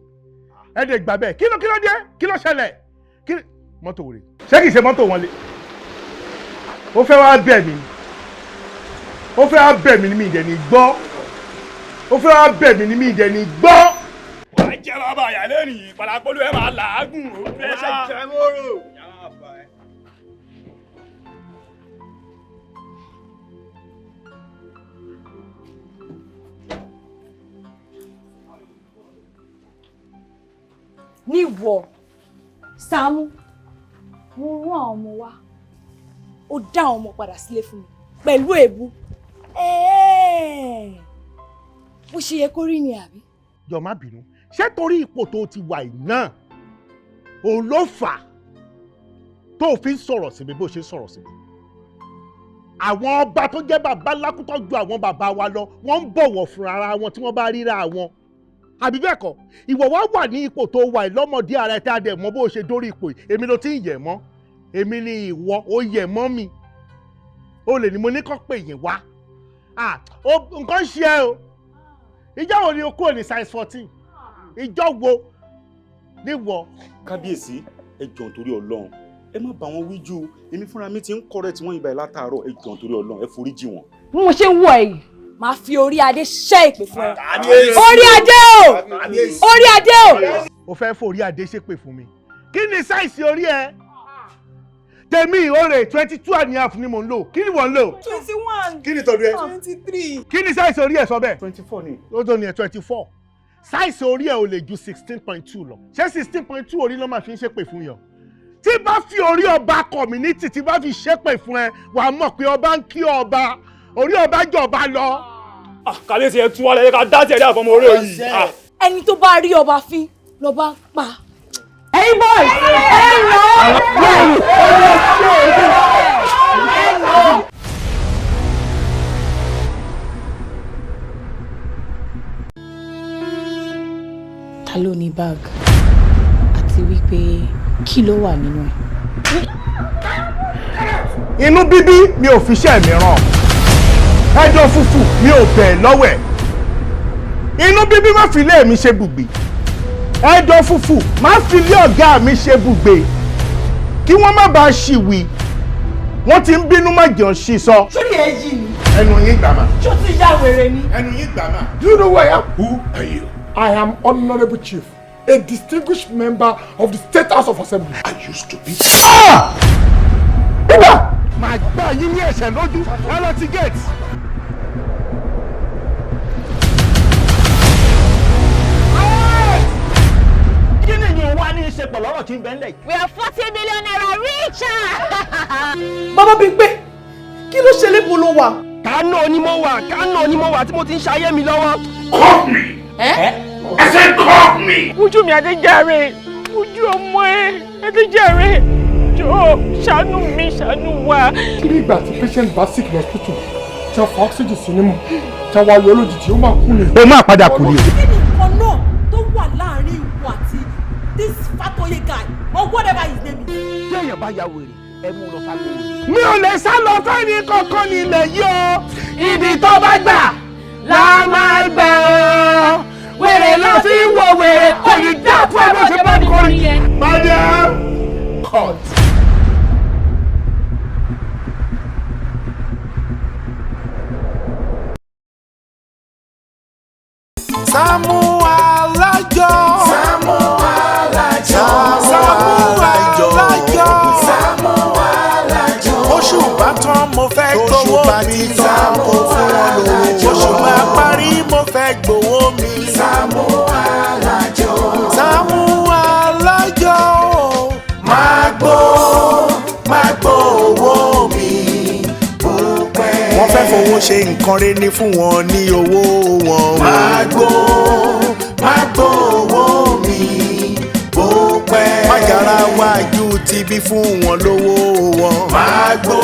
S4: ẹ dẹ̀ gbà bẹ́ẹ̀. Kí ló dé, kí ló ṣẹlẹ̀, kí mọ́tò wòrè ṣé kìí ṣe mọ́tò wọn lé? Ó fẹ́ wá bẹ̀ mí, ó fẹ́ wá bẹ̀ mí ní mi ìdẹ̀ ní gbọ́, ó fẹ́ wá bẹ̀ mí ní mi ìdẹ̀ ní gbọ́.
S11: Wà á jẹ́ bàbá àyà lẹ́rìn ìpàdàpọ̀lù ẹ̀ máa làágùn ó fẹ́ ṣe jẹ́ mọ́rò.
S10: Níwọ Sàámú, mo rán àwọn ọmọ wa, ó dá àwọn ọmọ padà sílé fún mi pẹ̀lú èébú. Bó ṣe yẹ kó rí ni àbí?
S4: Jọ̀ọ́ má bínú, ṣé torí ipò tó ti wà yìí náà òun ló fà á tó fi ń sọ̀rọ̀ sí mi bó ṣe ń sọ̀rọ̀ sí mi? Àwọn ọba tó jẹ́ bàbá lákútọ́ ju àwọn bàbá wa lọ, wọ́n ń bọ̀wọ̀ fún ara wọn tí wọ́n bá ríra wọn. Àbí bẹ́ẹ̀ kọ́, ìwọ wá wà ní ipò tó wà lọ́mọdé ara ẹ̀ tá a dẹ̀ mọ́ bó ṣe dórí ipò yìí, èmi ló ti ń yẹ̀ mọ́, èmi ni ìwọ ó yẹ̀ mọ́ mi, ó lè ní mo ní kọ́ pè yín wá. Nǹkan ṣe ẹ o, ìjọ wo ni o kúrò ní size 14? Ìjọ wo? Níwọ.
S7: Kábíyèsí, ẹ jọ̀ọ́ nítorí Ọlọ́run, ẹ má bá wọn wí jù. Èmi fúnra mi ti ń correct wọn ibà látàárọ̀. Ẹ jọ̀ọ́ nítorí Ọlọ́run, ẹ foríjì wọn.
S3: Bí mo ṣe ń wọ ẹ yìí, máa fi orí adé ṣẹ́ ìpè fún ẹ.
S4: Kábíyèsí.
S3: Orí adé o, orí adé o.
S4: O fẹ́ forí adé ṣépè fún mi. Kí ni size orí ẹ? Tèmi òrè 22.5 ni mò ń lò. Kí ni wọ́n ń lò?
S13: 21.
S4: Kí ni tọdún ẹ?
S13: 23.
S4: Kí ni size orí ẹ sọ bẹ́ẹ̀?
S7: 24 ni.
S4: Ó tó ní ẹ 24. Size orí ẹ ò lè ju 16.2 lọ. Ṣé 16.2 orí ló máa fi ń ṣépè fún yàn? Tí bá fi orí ọba community tí bá fi ṣépè fún ẹ, wàá mọ̀ pé ọba ń kí ọba. Orí ọba jọba lọ.
S11: Kábíyèsí, ẹ tú wálé ká dá tẹ̀lé àfọmọ orí òyì.
S10: Ẹni tó bá rí ọba fín lọ́ba ń pa.
S3: Ẹ̀yin boys, ẹ lọ.
S6: Ta ló ní bag àti wípé kí ló wà nínú ẹ̀?
S2: Inú bíbí mi ò fi iṣẹ́ mi ràn, ẹjọ́ fùfù mi ò bẹ̀ lọ́wẹ̀. Inú bíbí má fi ilé mi ṣe bùgbé, ẹjọ́ fùfù má fi ilé ọ̀gá mi ṣe bùgbé, kí wọ́n má bàa ṣìwì. Wọ́n ti ń bínú, má jẹun ṣì sọ.
S3: Sórí ẹ yìí ni.
S2: Ẹnu yín gbà mà.
S3: Ṣó ti ya wèrè ni?
S2: Ẹnu yín gbà mà.
S17: Do you know who I am?
S2: Who are you?
S17: I am Honorable Chief, a distinguished member of the State House of Assembly.
S2: Are you stupid?
S17: Ah! Ibà!
S2: Màá gbá yín ní ẹ̀ṣẹ̀ lójú, ẹ lọ ti gate.
S14: Kí ni ìyẹn wá ní í ṣe pẹ̀lú ọ̀rọ̀ tí ń bẹ ńlẹ̀ yìí?
S8: We are 40 million naira richer.
S13: Bàbá Bímpé, kí ló ṣe lébo ló wà?
S5: Kánò ni mo wà, Kánò ni mo wà tí mo ti ń ṣayé mi lọ́wọ́.
S2: Call me. I said call me.
S8: Ojú mi Adéjàre, ojú ọmọ ẹ, Adéjàre, jọ̀ọ́ ṣàánú mi, ṣàánú wa.
S17: Kí ni ìgbà tí patient bá sick lọ hospital, tí wọ́n fa oxygen sí nímú, tí wọ́n wá yọ lójijì, ó máa kú ni.
S2: O máa padà kú ni o.
S13: Kí ni nǹkan náà tó wà láàrin ìwọ àti this Fatoye guy or whatever his name is?
S5: Tí èèyàn bá ya wèrè, ẹ mú un lọ ságo wèrè.
S2: Mi ò lè sá lọ fẹ́ni kankan ní ilẹ̀ yìí o. Ibi tó bá gbà la máa gbà ọ́. Wèrè lọ sí wo wèrè, kò ní dá fún ẹ bó ṣe bá mi kọrin. Madam, cut.
S14: Sàámú Alájọ. Sàámú Alájọ. Sàámú Alájọ. Sàámú Alájọ. Oṣù bá tán mo fẹ́ gbowó mi. Sàámú fún wọn lówó. Oṣù bá parí mo fẹ́ gbowó mi. Sàámú Alájọ. Sàámú Alájọ. Máa gbó, máa gbó owó mi. Wọ́n fẹ́ fowó ṣe nǹkan rere ní fún wọn ní owó wọn. Máa gbó, máa gbó owó mi bó pẹ́. Májàra wájú ti bí fún wọn lówó wọn. Máa gbó,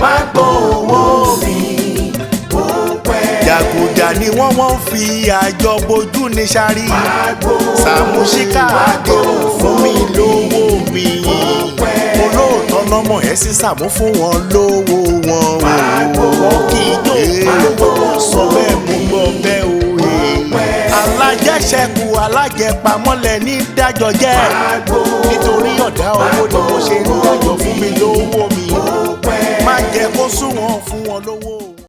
S14: máa gbó owó mi bó pẹ́. Jàgùjà ni wọ́n fi àjọ bojú ní sáré. Sàámú Ṣíkà àdé fún mi lówó mi. Olóòótọ́ lọ́mọ ẹ̀ sí Sàámú fún wọn lówó wọn. Wọ́n kì í jó lówó sọ bẹ́ẹ̀ mú gbọ́ bẹ́ẹ̀ o. Alájẹṣẹ́kù alájẹpamọ́lẹ̀ ní dájọ́ jẹ́. Nítorí ọ̀dá owó ni mo ṣe ń dájọ́ fún mi lówó mi. Má jẹ́ kó sún wọn fún wọn lówó.